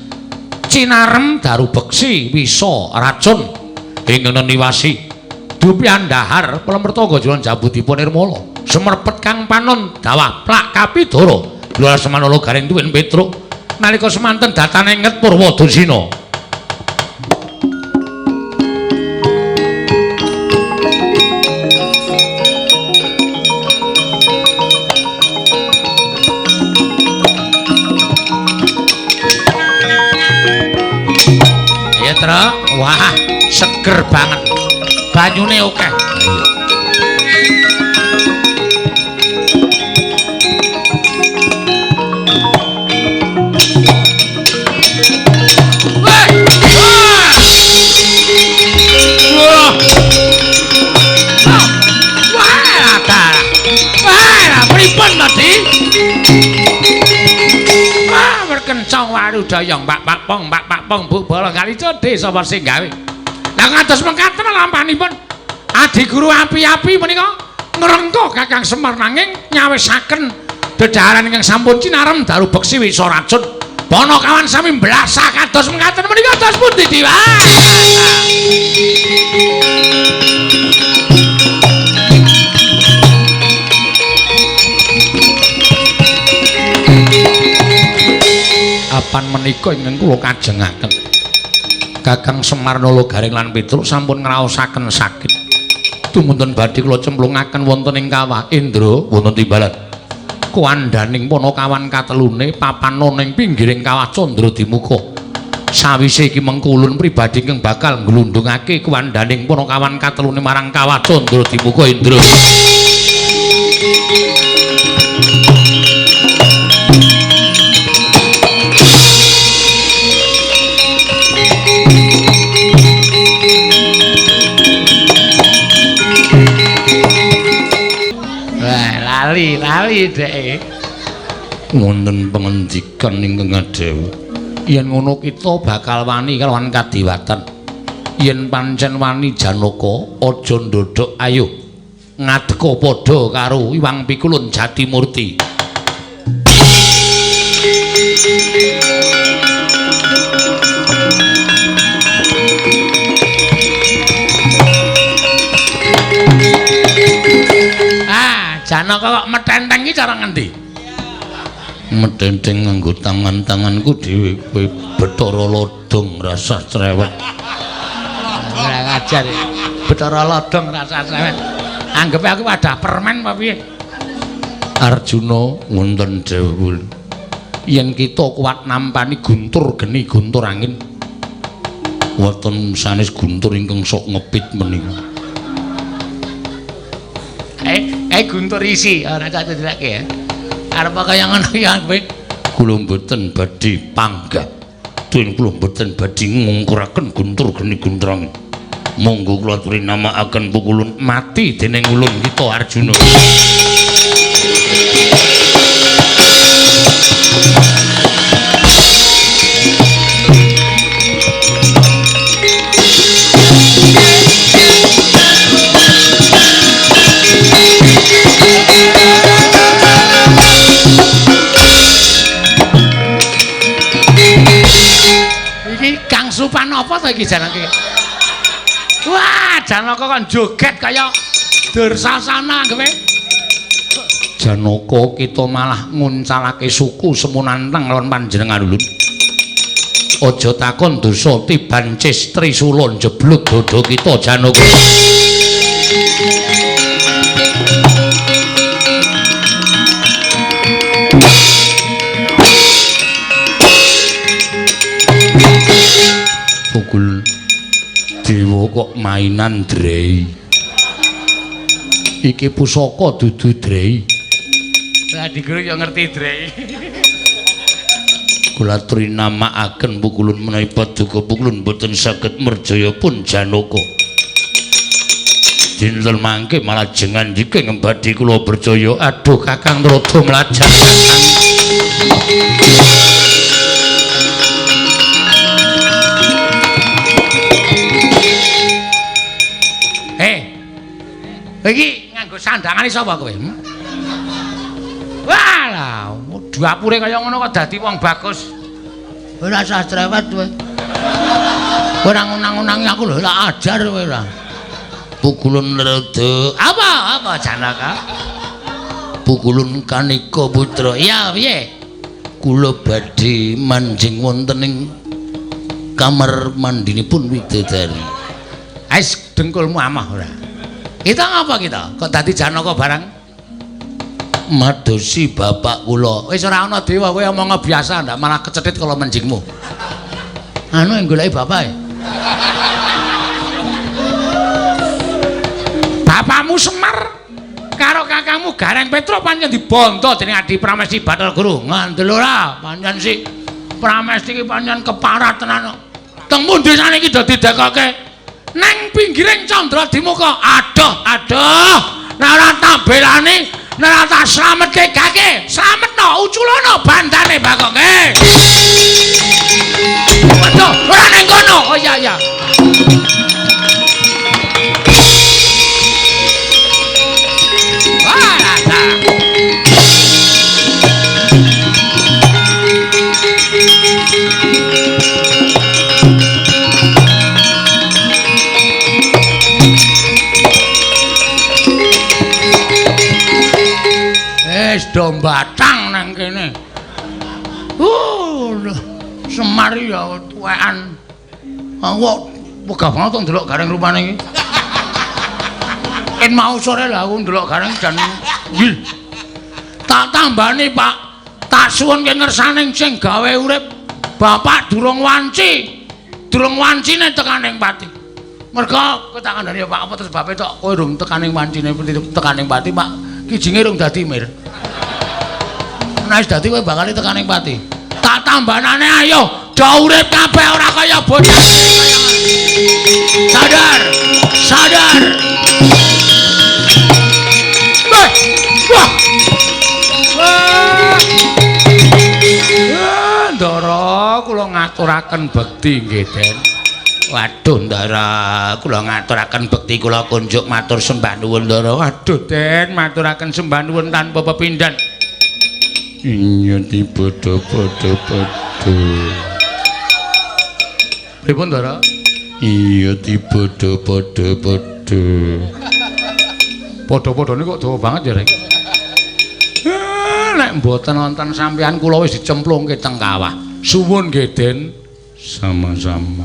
cinarem daru beksi wisa racun ingkang neniwasi. Dupi andhahar pelem pertangga jiwa jambu dipunirmala semerpet kang panon dawah plak kapidara Lurah Semanala Gareng Tuwin Petruk. Nalika semanten datane nget Purwadasina. Wah, seger banget. Banyune akeh. Ayo. Wah! Wah, wah, pripun to, Di? Wah, berkencang warudaya Mbak Pak Pong, Mbak Pak Pong Bu Bala Kalica desa sing gawe. Lah ngantos mekaten lampanipun Adi Guru api-api menika ngrengka Kakang Semar nanging nyawisaken dedaharan ingkang sampun cinarem daru beksi wisa racun. Panakawan sami mblasah kados mekaten menika dos pundi Dewa? Apan menika ingkang kula kajengaken Kakang Semar Nala Gareng lan Petruk sampun ngraosaken sakit. Tumunten badhe kula cemplungaken wonten ing kawah Indra wonten timbalan. Kuandhaning Panakawan katelune papan ning pinggiring kawah Candradimuka. Sawise iki mengko ulun pribadi ingkang bakal nglundhungake kuandhaning Panakawan katelune marang kawah Candradimuka Indra. Lali dheke. Wonten pangendikan ingkang adhewuh. Yen ngono kita bakal wani kalawan kadiwatan. Yen pancen wani Janaka, aja ndodhok ayo ngadeka padha karo Iwang Pikulun Jatimurti. Janaka kok metenteng iki cara ngendi? Metenteng nganggo tangan-tanganku dhewe kowe Bathara Lodong rasah cerewet. Ora ngajar. Bathara Lodong rasah cerewet. Anggepe aku wadah permen apa piye? Arjuna wonten dawuh. Yen kita kuat nampani guntur geni guntur angin. Wonten sanes guntur ingkang sok ngepit menika. Guntur isi ora tak cedhake ya. Arep kaya ngono ya kowe. Kula mboten badhe panggah. Tuwin kula mboten badhe ngungkuraken guntur geni guntur angin. Monggo kula aturi namakaken pukulun mati dening ulun kita Arjuna. Supan apa to iki Janaka? Wah, Janaka kon joget kaya Dursasana kowe. Janaka kita malah nguncalake suku semunantang lawan panjenengan ulun. Aja takon dosa tiban cis trisula njeblug dada kita Janaka. Pukul dewa kok mainan drei. Iki pusaka dudu drei. Lah diguru yo ngerti drei. Kula aturi namakaken pukulun menawi paduka pukulun boten saged merjaya pun Janaka. Dinten mangke malah jengan dike ngembadi kula percaya. Aduh Kakang rada mlajak Kakang. Iki nganggo sandangane sapa kowe? Wah, lah dapure kaya ngono kok dadi wong bagus. Ora usah cerewet kowe. Ora ngunang-unangi aku lho, tak ajar kowe ora. Pukulun rada apa apa Janaka? Pukulun Kanika putra. Iya, piye? Kula badhe manjing wonten ing kamar mandinipun widodari. Ais dengkulmu amah ora. Kita ngapa kita? Kok dadi Janaka barang? Madosi bapak kula. Wis ora ana dewa kowe omong biasa ndak malah kecethit kala menjingmu. Anu yang goleki bapake. Bapakmu Semar karo kakangmu Gareng Petro pancen dibondo dening Adi Pramesti Bathara Guru. Ngandel ora pancen si Pramesti iki pancen keparat tenan. Teng pundi saniki do didekoke? Neng pinggiring Candradimuka. Aduh, aduh. Nek ora tak belani, nek ora tak slametke gage, slametno uculono bandane Bagong. Waduh, ora neng kono. Oh iya iya. Wah, wis do mbatang nang kene. Semar ya tuwekan. Aku kok wegah banget to ndelok Gareng rupane iki. Ken mau sore lah aku ndelok Gareng jan. Tak tambani, Pak. Tak suwunke ngersaning sing gawe urip. Bapak durung wanci. Durung wancine tekaning pati. Merga kowe tak kandhani ya, Pak, apa terus bape tok kowe durung tekaning wancine tekaning pati, Pak. Kijinge rung dadi mir. Nek wis dadi kowe bakal tekaning pati. Tak tambanane ayo, do urip kabeh ora kaya bocah. Sadar. Sadar. Wah. Wah. Ndara, kula ngaturaken bekti nggih, Den. Waduh, Ndara, kula ngaturaken bekti kula kunjuk matur sembah nuwun, Ndara. Waduh, Den, maturaken sembah nuwun tanpa pepindhan. Iya dipadha-padha-padha. Pripun, Ndara? Iya dipadha-padha-padha. Padha-padhane kok dawa banget ya, Rek. Nek mboten wonten sampeyan kula wis dicemplungke teng kawah. Suwun nggih, Den. Sama-sama.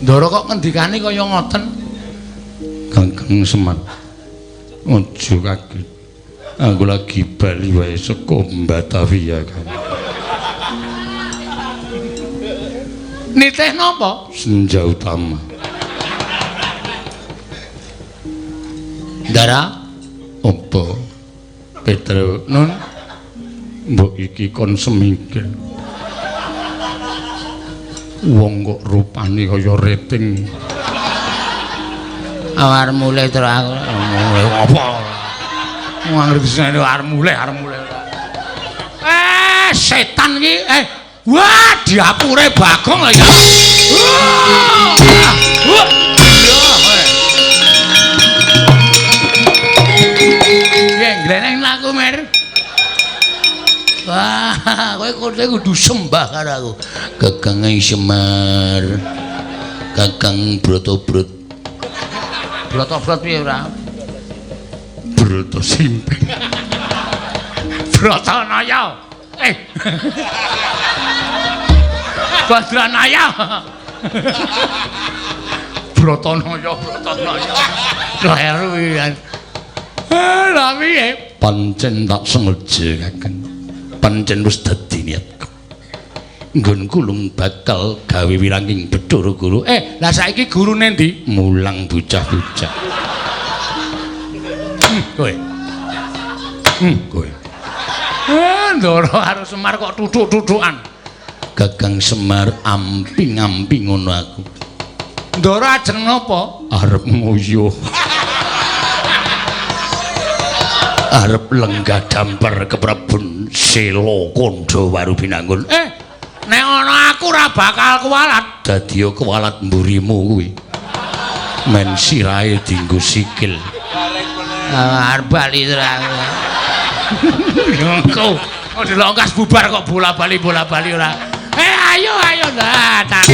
Ndara kok ngendikane kaya ngoten? Kakang Semar. Aja kaget. Aku lagi bali wae saka Batavia kan. Nitih napa? Senja utama. Ndara, apa? Petro nun mbok iki kon semingkir. Wong kok rupane kaya rating. Arep mulih terus aku. Mulih apa? Wong ngerti senene arep mulih, arep mulih. Setan iki. Wah, diapure Bagong lho ya. Wah. Gleneng laku, Mer. Wah, kowe kudu sembah karo aku. Kakang Semar. Kakang Brotobrot. Brotobrot piye ora? Broto simping. Brotonaya. Badranaya. Brotonaya, Brotonaya. Kleru iki. Lah piye? Pancen tak sengaja, Kakang. Pancen wis dadi niatku. Nggonku lung bakal gawe wiranging Bathara Guru. Lah saiki gurune ndi? Mulang bocah-bocah. Kowe. Kowe. Ndara karo Semar kok tuthuk-tuthukan. Kakang Semar amping-amping ngono aku. Ndara ajeng napa? Arep nguyuh. Arep lenggah damper keprabon Sela Kandha Waru Binangun. Nek ana aku ora bakal kuwalat. Dadi kuwalat mburimu kuwi. Men sirahe dienggo sikil. Arep bali terus. Engko kok dilongkas bubar kok bola-bali bola-bali ora. Ayo ayo lah tak.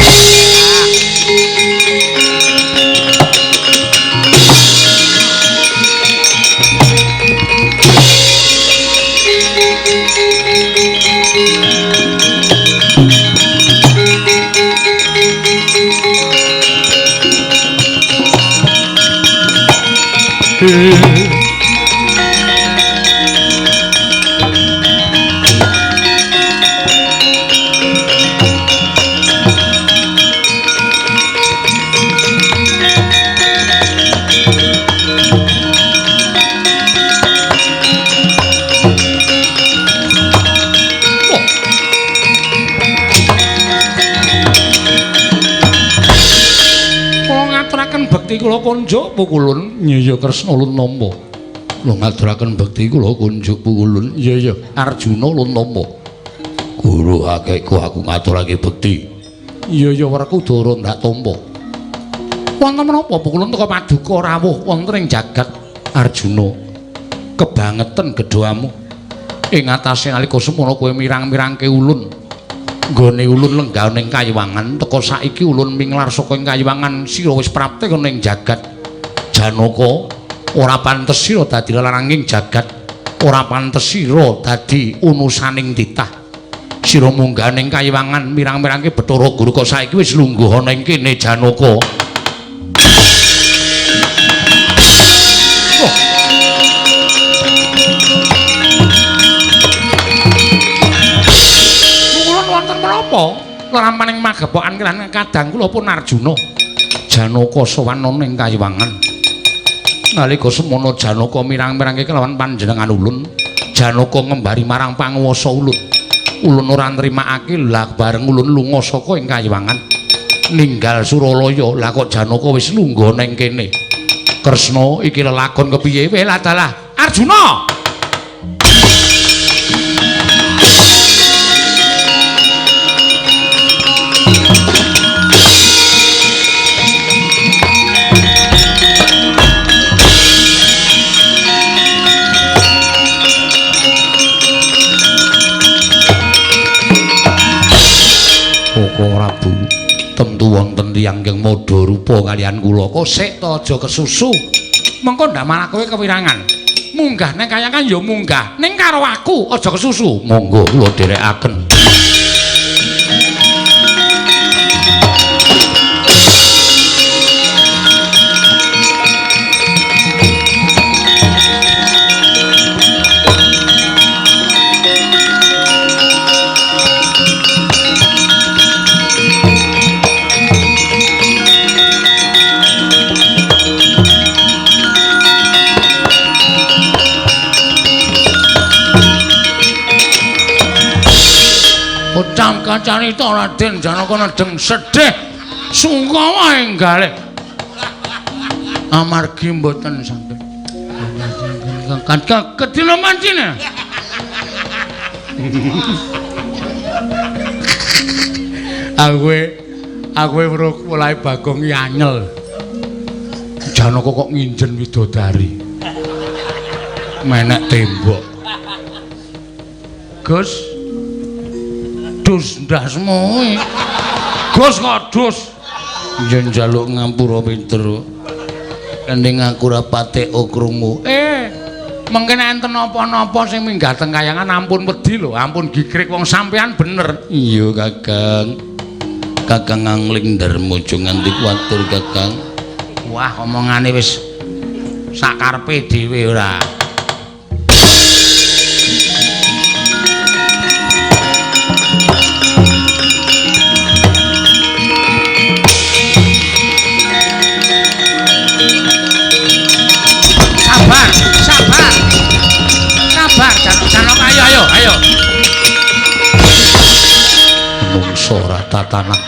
Bekti kula kunjuk pukulun Nyaya Kresna ulun nampa. Kula ngaturaken bekti kula kunjuk pukulun Nyaya Arjuna ulun nampa. Guru akehku aku ngaturake bekti. Nyaya Werkudara ndak tampa. Wonten menapa pukulun teka paduka rawuh wonten ing jagat Arjuna. Kebangeten gedhamu ing atase nalika semono kowe mirang-mirangke ulun. Nggone ulun lenggah ning kayiwangan teka saiki ulun minglar saka ing kayiwangan sira wis prapte ana ing jagat Janaka. Ora pantes sira dadi lelaranging jagat, ora pantes sira dadi unusaning titah. Sira munggah ning kayiwangan mirang-mirangke Bathara Guru kok saiki wis lungguh ana ing kene Janaka. Lelampaning magepokan kelan kadang kula pun Arjuna. Janaka sowan ning kayiwangan. Nalika semono Janaka mirang-mirangke kelawan panjenengan ulun, Janaka ngembari marang panguwasa ulun. Ulun ora nrimakake lah bareng ulun lunga saka ing kayiwangan. Ninggal Suralaya, lah kok Janaka wis lungguh ning kene. Kresna iki lelakon kepiye? Welah dalah Arjuna. Koko Prabu, tentu wonten tiyang ingkang madha rupa kaliyan kula. Kosek to aja kesusu. Mengko ndak malah kowe kewirangan. Munggah nang kayangan ya munggah, ning karo aku aja kesusu. Monggo kula dherekaken. Ucam kacarita Raden Janaka nedeng sedih sungkawa ing galih. Amargi mboten saged. Kedina mancine. Aku weruh polahe Bagong iki anyel. Janaka kok nginjen widodari. Menek tembok. Gus, dus ndasmu. Gus kok dus. Yen njaluk ngampura pinter. Ending aku ora patek krungu. Mengkene enten napa-napa sing minggah teng kayangan ampun wedi lho, ampun gigrik wong sampean bener. Iya, Kakang. Kakang angling darma aja nganti kuwatir, Kakang. Wah, omongane wis sakarepe dhewe ora. Sabar, sabar. Sabar, Janaka, ayo, ayo, ayo. Mungso ora tatanan.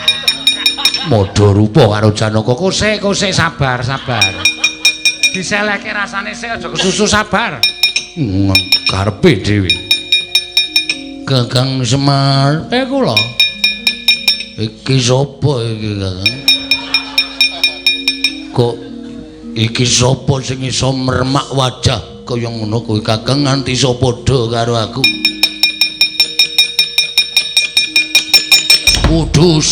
Madha rupa karo Janaka. Kosek, kosek, sabar, sabar. Diselehke rasane sik aja kesusu, sabar. Karepe dhewe. Kakang Semar, kula. Iki sapa iki, Kakang? Kok iki sapa sing iso mermak wajah kaya ngono kuwi, Kakang, nganti iso padha karo aku? Kudus.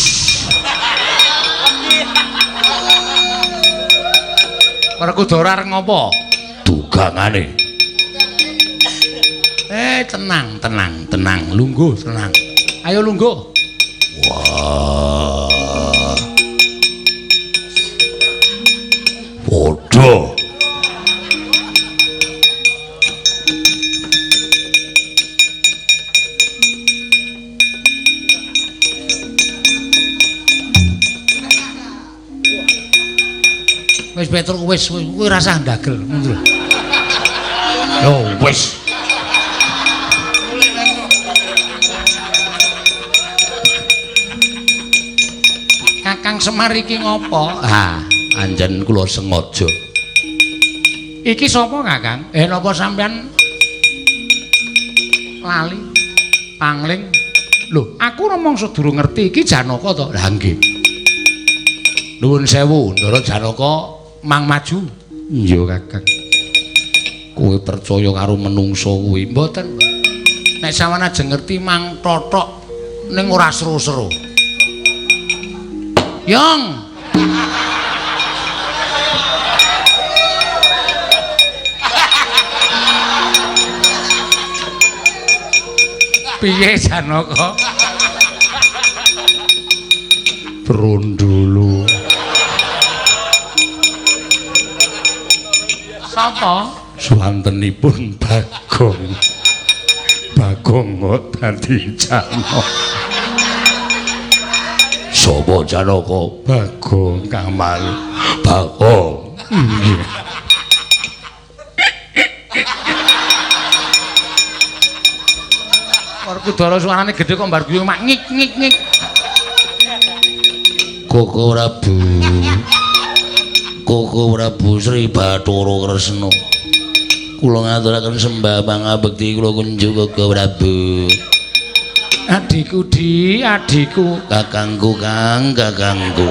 Werkudara arep ngopo? Dugangane. Tenang, tenang, tenang, lungguh, tenang. Ayo lungguh. Wah. Padha. Wis Petruk wis kowe rasah ndagel ngono lho. Yo wis. Kakang Semar iki ngopo? Ha, anjen kula sengaja. Iki sapa, Kakang? Napa sampean lali pangling? Lho, aku rumangsa durung ngerti iki Janaka to. Lah nggih. Nuwun sewu, Ndara Janaka mang maju. Iya, Kakang. Kowe percaya karo menungso kuwi? Mboten. Nek sampean ajeng ngerti mang tothok ning ora seru-seru. Yong. Piye Janaka? Brondolo. Sapa? Suwantenipun Bagong. Bagong kok dadi Janaka. Sapa Janaka? Bagong Kamal. Bagong. Nggih. Werkudara suarane gedhe kok mbar guyu mak ngik ngik ngik. Koko Prabu. Koko Prabu Sri Bathara Kresna. Kula ngaturaken sembah pangabekti kula kunjuk Koko Prabu. Adhiku Di, adhiku, kakangku Kang, kakangku.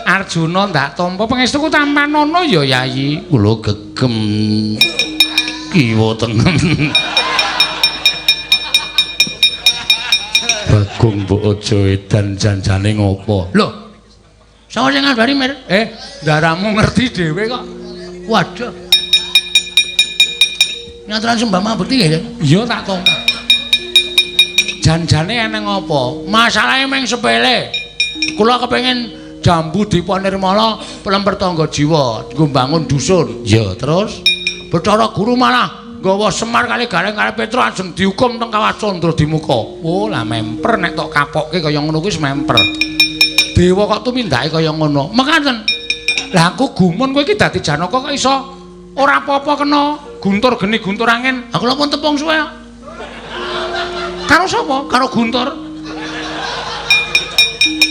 Arjuna ndak tampa pangestuku tampanana ya Yayi. Kula gegem kiwa tengen. Bagong mbok aja edan janjane ngopo? Lho. Sapa sing ngandani, Mir? Ndaramu ngerti dhewe kok. Waduh. Ngaturan sembah mabekti nggih? Iya tak tampa. Janjane eneng apa? Masalahe mung sepele. Kula kepengin Jambu Dipa Nirmala pelemper tangga jiwa nggo mbangun dusun. Ya, terus Bathara Guru malah nggawa Semar kali Gareng kali Petro ajeng dihukum teng Kawah Candra Dimuka. Oh, lah memper nek tok kapokke kaya ngono kuwi wis memper. Dewa kok tumindake kaya ngono. Mekaten. Lah aku gumun kowe iki dadi Janaka kok iso ora apa-apa kena guntur geni guntur angin. Aku lha pun tepung suwe. Karo sapa? Karo Guntur.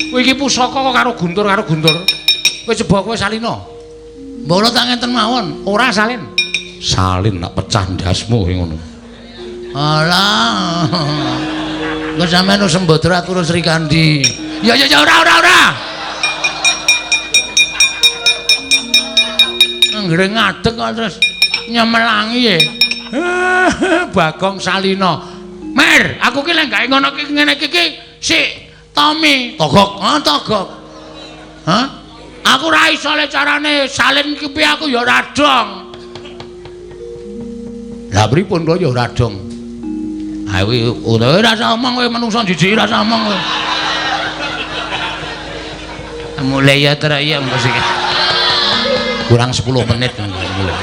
Kowe iki pusaka kok karo Guntur karo Guntur. Kowe coba kowe salina. Mbok kula tak ngenten mawon. Ora salin. Salin nak pecah ndasmu kowe ngono. Alah. Engko sampean wis sembodra aku Sri Kandi. Ya ya ya ora ora ora. Anggere ngadeg kok terus nyemelangi ye. Bagong Salina. Mer, aku ki lek gawe ngono ki ngene iki ki sik Tommy togok, ha togok. Hah? Aku ora iso le carane salin ki piye aku ya ora dong. Lah pripun kok ya ora dong? Ayo ora usah omong kowe menungso jijik ora usah omong kowe. Mulai ya terus ya mesti. Kurang 10 menit mulai.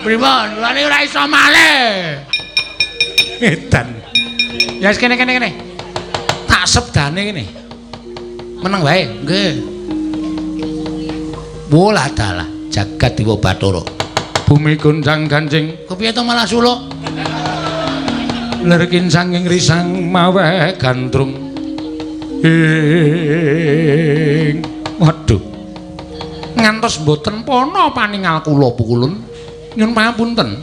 Pripun? Lha ora iso malih. Edan. Ya wis kene kene kene. Tak sebdane kene. Meneng wae. Nggih. Wolah dalah jagat Dewa Bathara. Bumi goncang ganjing. Kepiye to malah suluk? Lir kincang ing risang maweh gandrung. Ing waduh. Ngantos mboten pana paningal kula pukulun. Nyun pangapunten.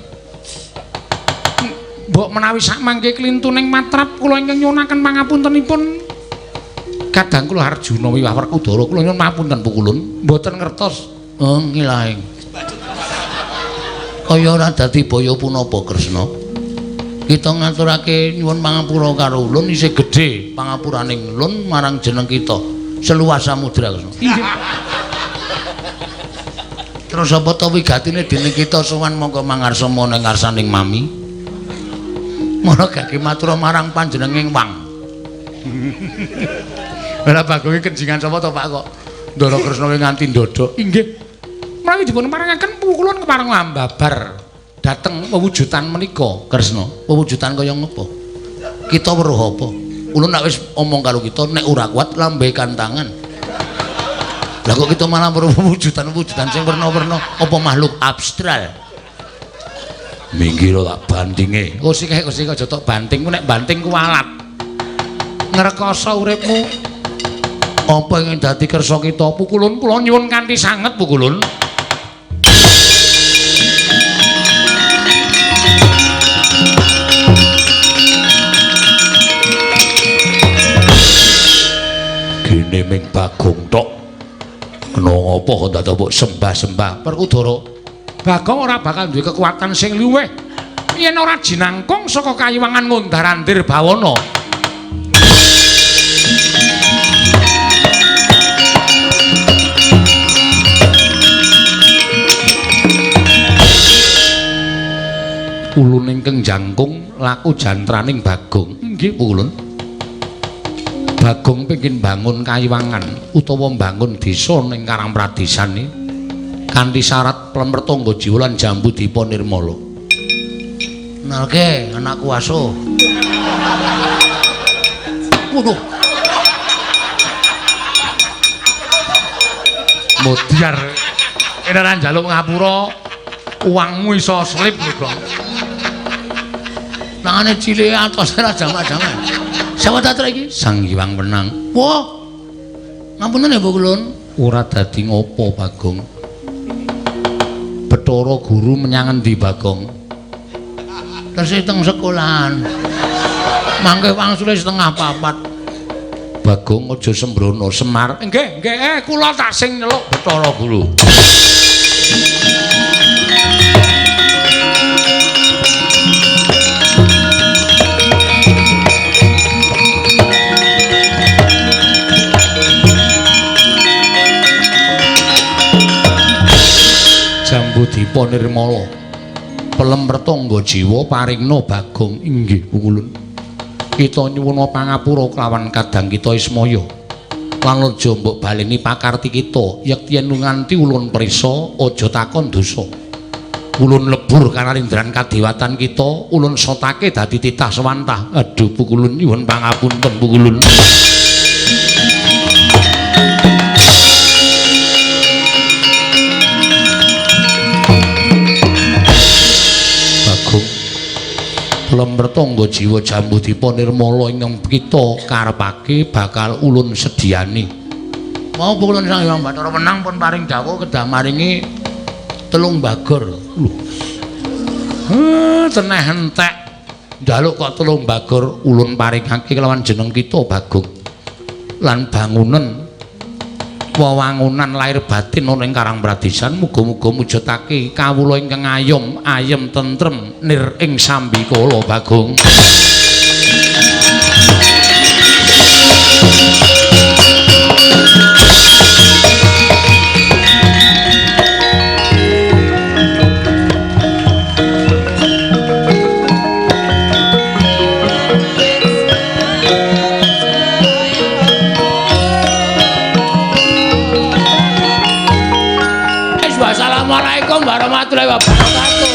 Mbok menawi sakmangke klintuning matrap kula ingkang nyuwunaken pangapuntenipun. Kadang kula Arjuna wiwah Werkudara kula nyuwun pangapunten pukulun. Mboten ngertos. Oh ngilaing. Kaya ora dadi baya punapa Kresna. Kita ngaturake nyuwun pangapura karo ulun isih gedhe pangapuraning ulun marang jeneng kita seluas samudra Kresna. Inggih. Terus apa to wigatine dening kita sowan mongko mangarsa ning ngarsaning mami. Mara gage matur marang panjenenging wang. Ora bagonge kenjingan sapa to Pak kok Ndara Kresna nganti ndodok. Inggih. Menawi dipun parengaken pukulun kepareng ambabar dhateng pewujudan menika Kresna. Pewujudan kaya ngopo? Kita weruh apa? Ulun nek wis omong karo kita nek ora kuat lambaikan tangan. Lah kok kita malah weruh pewujudan-pewujudan sing werna-werna apa makhluk abstral. Minggir tak bantinge. Kursi kae kursi aja tok banting ku nek banting ku walat. Ngrekoso uripmu. Apa ingin dadi kersa kita pukulun kula nyuwun kanthi sanget pukulun. Gene ming Bagong tok. Kena ngopo kok dadak mbok sembah-sembah Werkudara. Bagong ora bakal duwe kekuatan sing luwih yen ora jinangkung saka kayiwangan ngundar-andir bawana. Ulun ingkang jangkung laku jantraning Bagong. Nggih, Ulun. Bagong pengin bangun kayiwangan utawa mbangun desa ning Karangpradesan iki kanthi syarat plemper tangga jiwa lan Jambu Dipa Nirmala. Kenalke anakku aso. Waduh. Modiar. Kene ora njaluk ngapura, uangmu iso slip lho, Gong. Tangane cilik atos ora jamak-jamak. Sapa ta iki? Sang Hyang Wenang. Wah. Ngapunten ya, Bu Kulun. Ora dadi ngopo, Bagong. Bathara Guru menyang endi, Bagong? Tesih teng sekolahan. Mangke wangsule 3:30. Bagong aja sembrono, Semar. Nggih, nggih, kula tak sing nyeluk Bathara Guru. Jambudipa Nirmala. Pelem Pertangga Jiwa paringna Bagong. Inggih, Pukulun. Kita nyuwuna pangapura kelawan kadang kita Ismaya. Lan aja mbok baleni pakarti kita, yekti yen nganti ulun prisa aja takon dosa. Ulun lebur kanalindran kadewatan kita, ulun sotake dadi titah sewantah. Aduh, Pukulun nyuwun pangapunten, Pukulun. Pelem Pertangga Jiwa Jambudipa Nirmala ingkang kita karepake bakal ulun sediani. Mau Pukulun Sang Hyang Bathara Wenang pun paring dawuh kedah maringi 3 bagor. Lho. Teneh entek. Njaluk kok 3 bagor ulun paringake kelawan jeneng kita Bagong. Lan bangunan wewangunan lahir batin ana ing Karang Pradesan muga-muga mujudake kawula ingkang ayom ayem tentrem nir ing sambikala Bagong. Wassalamualaikum warahmatullahi wabarakatuh.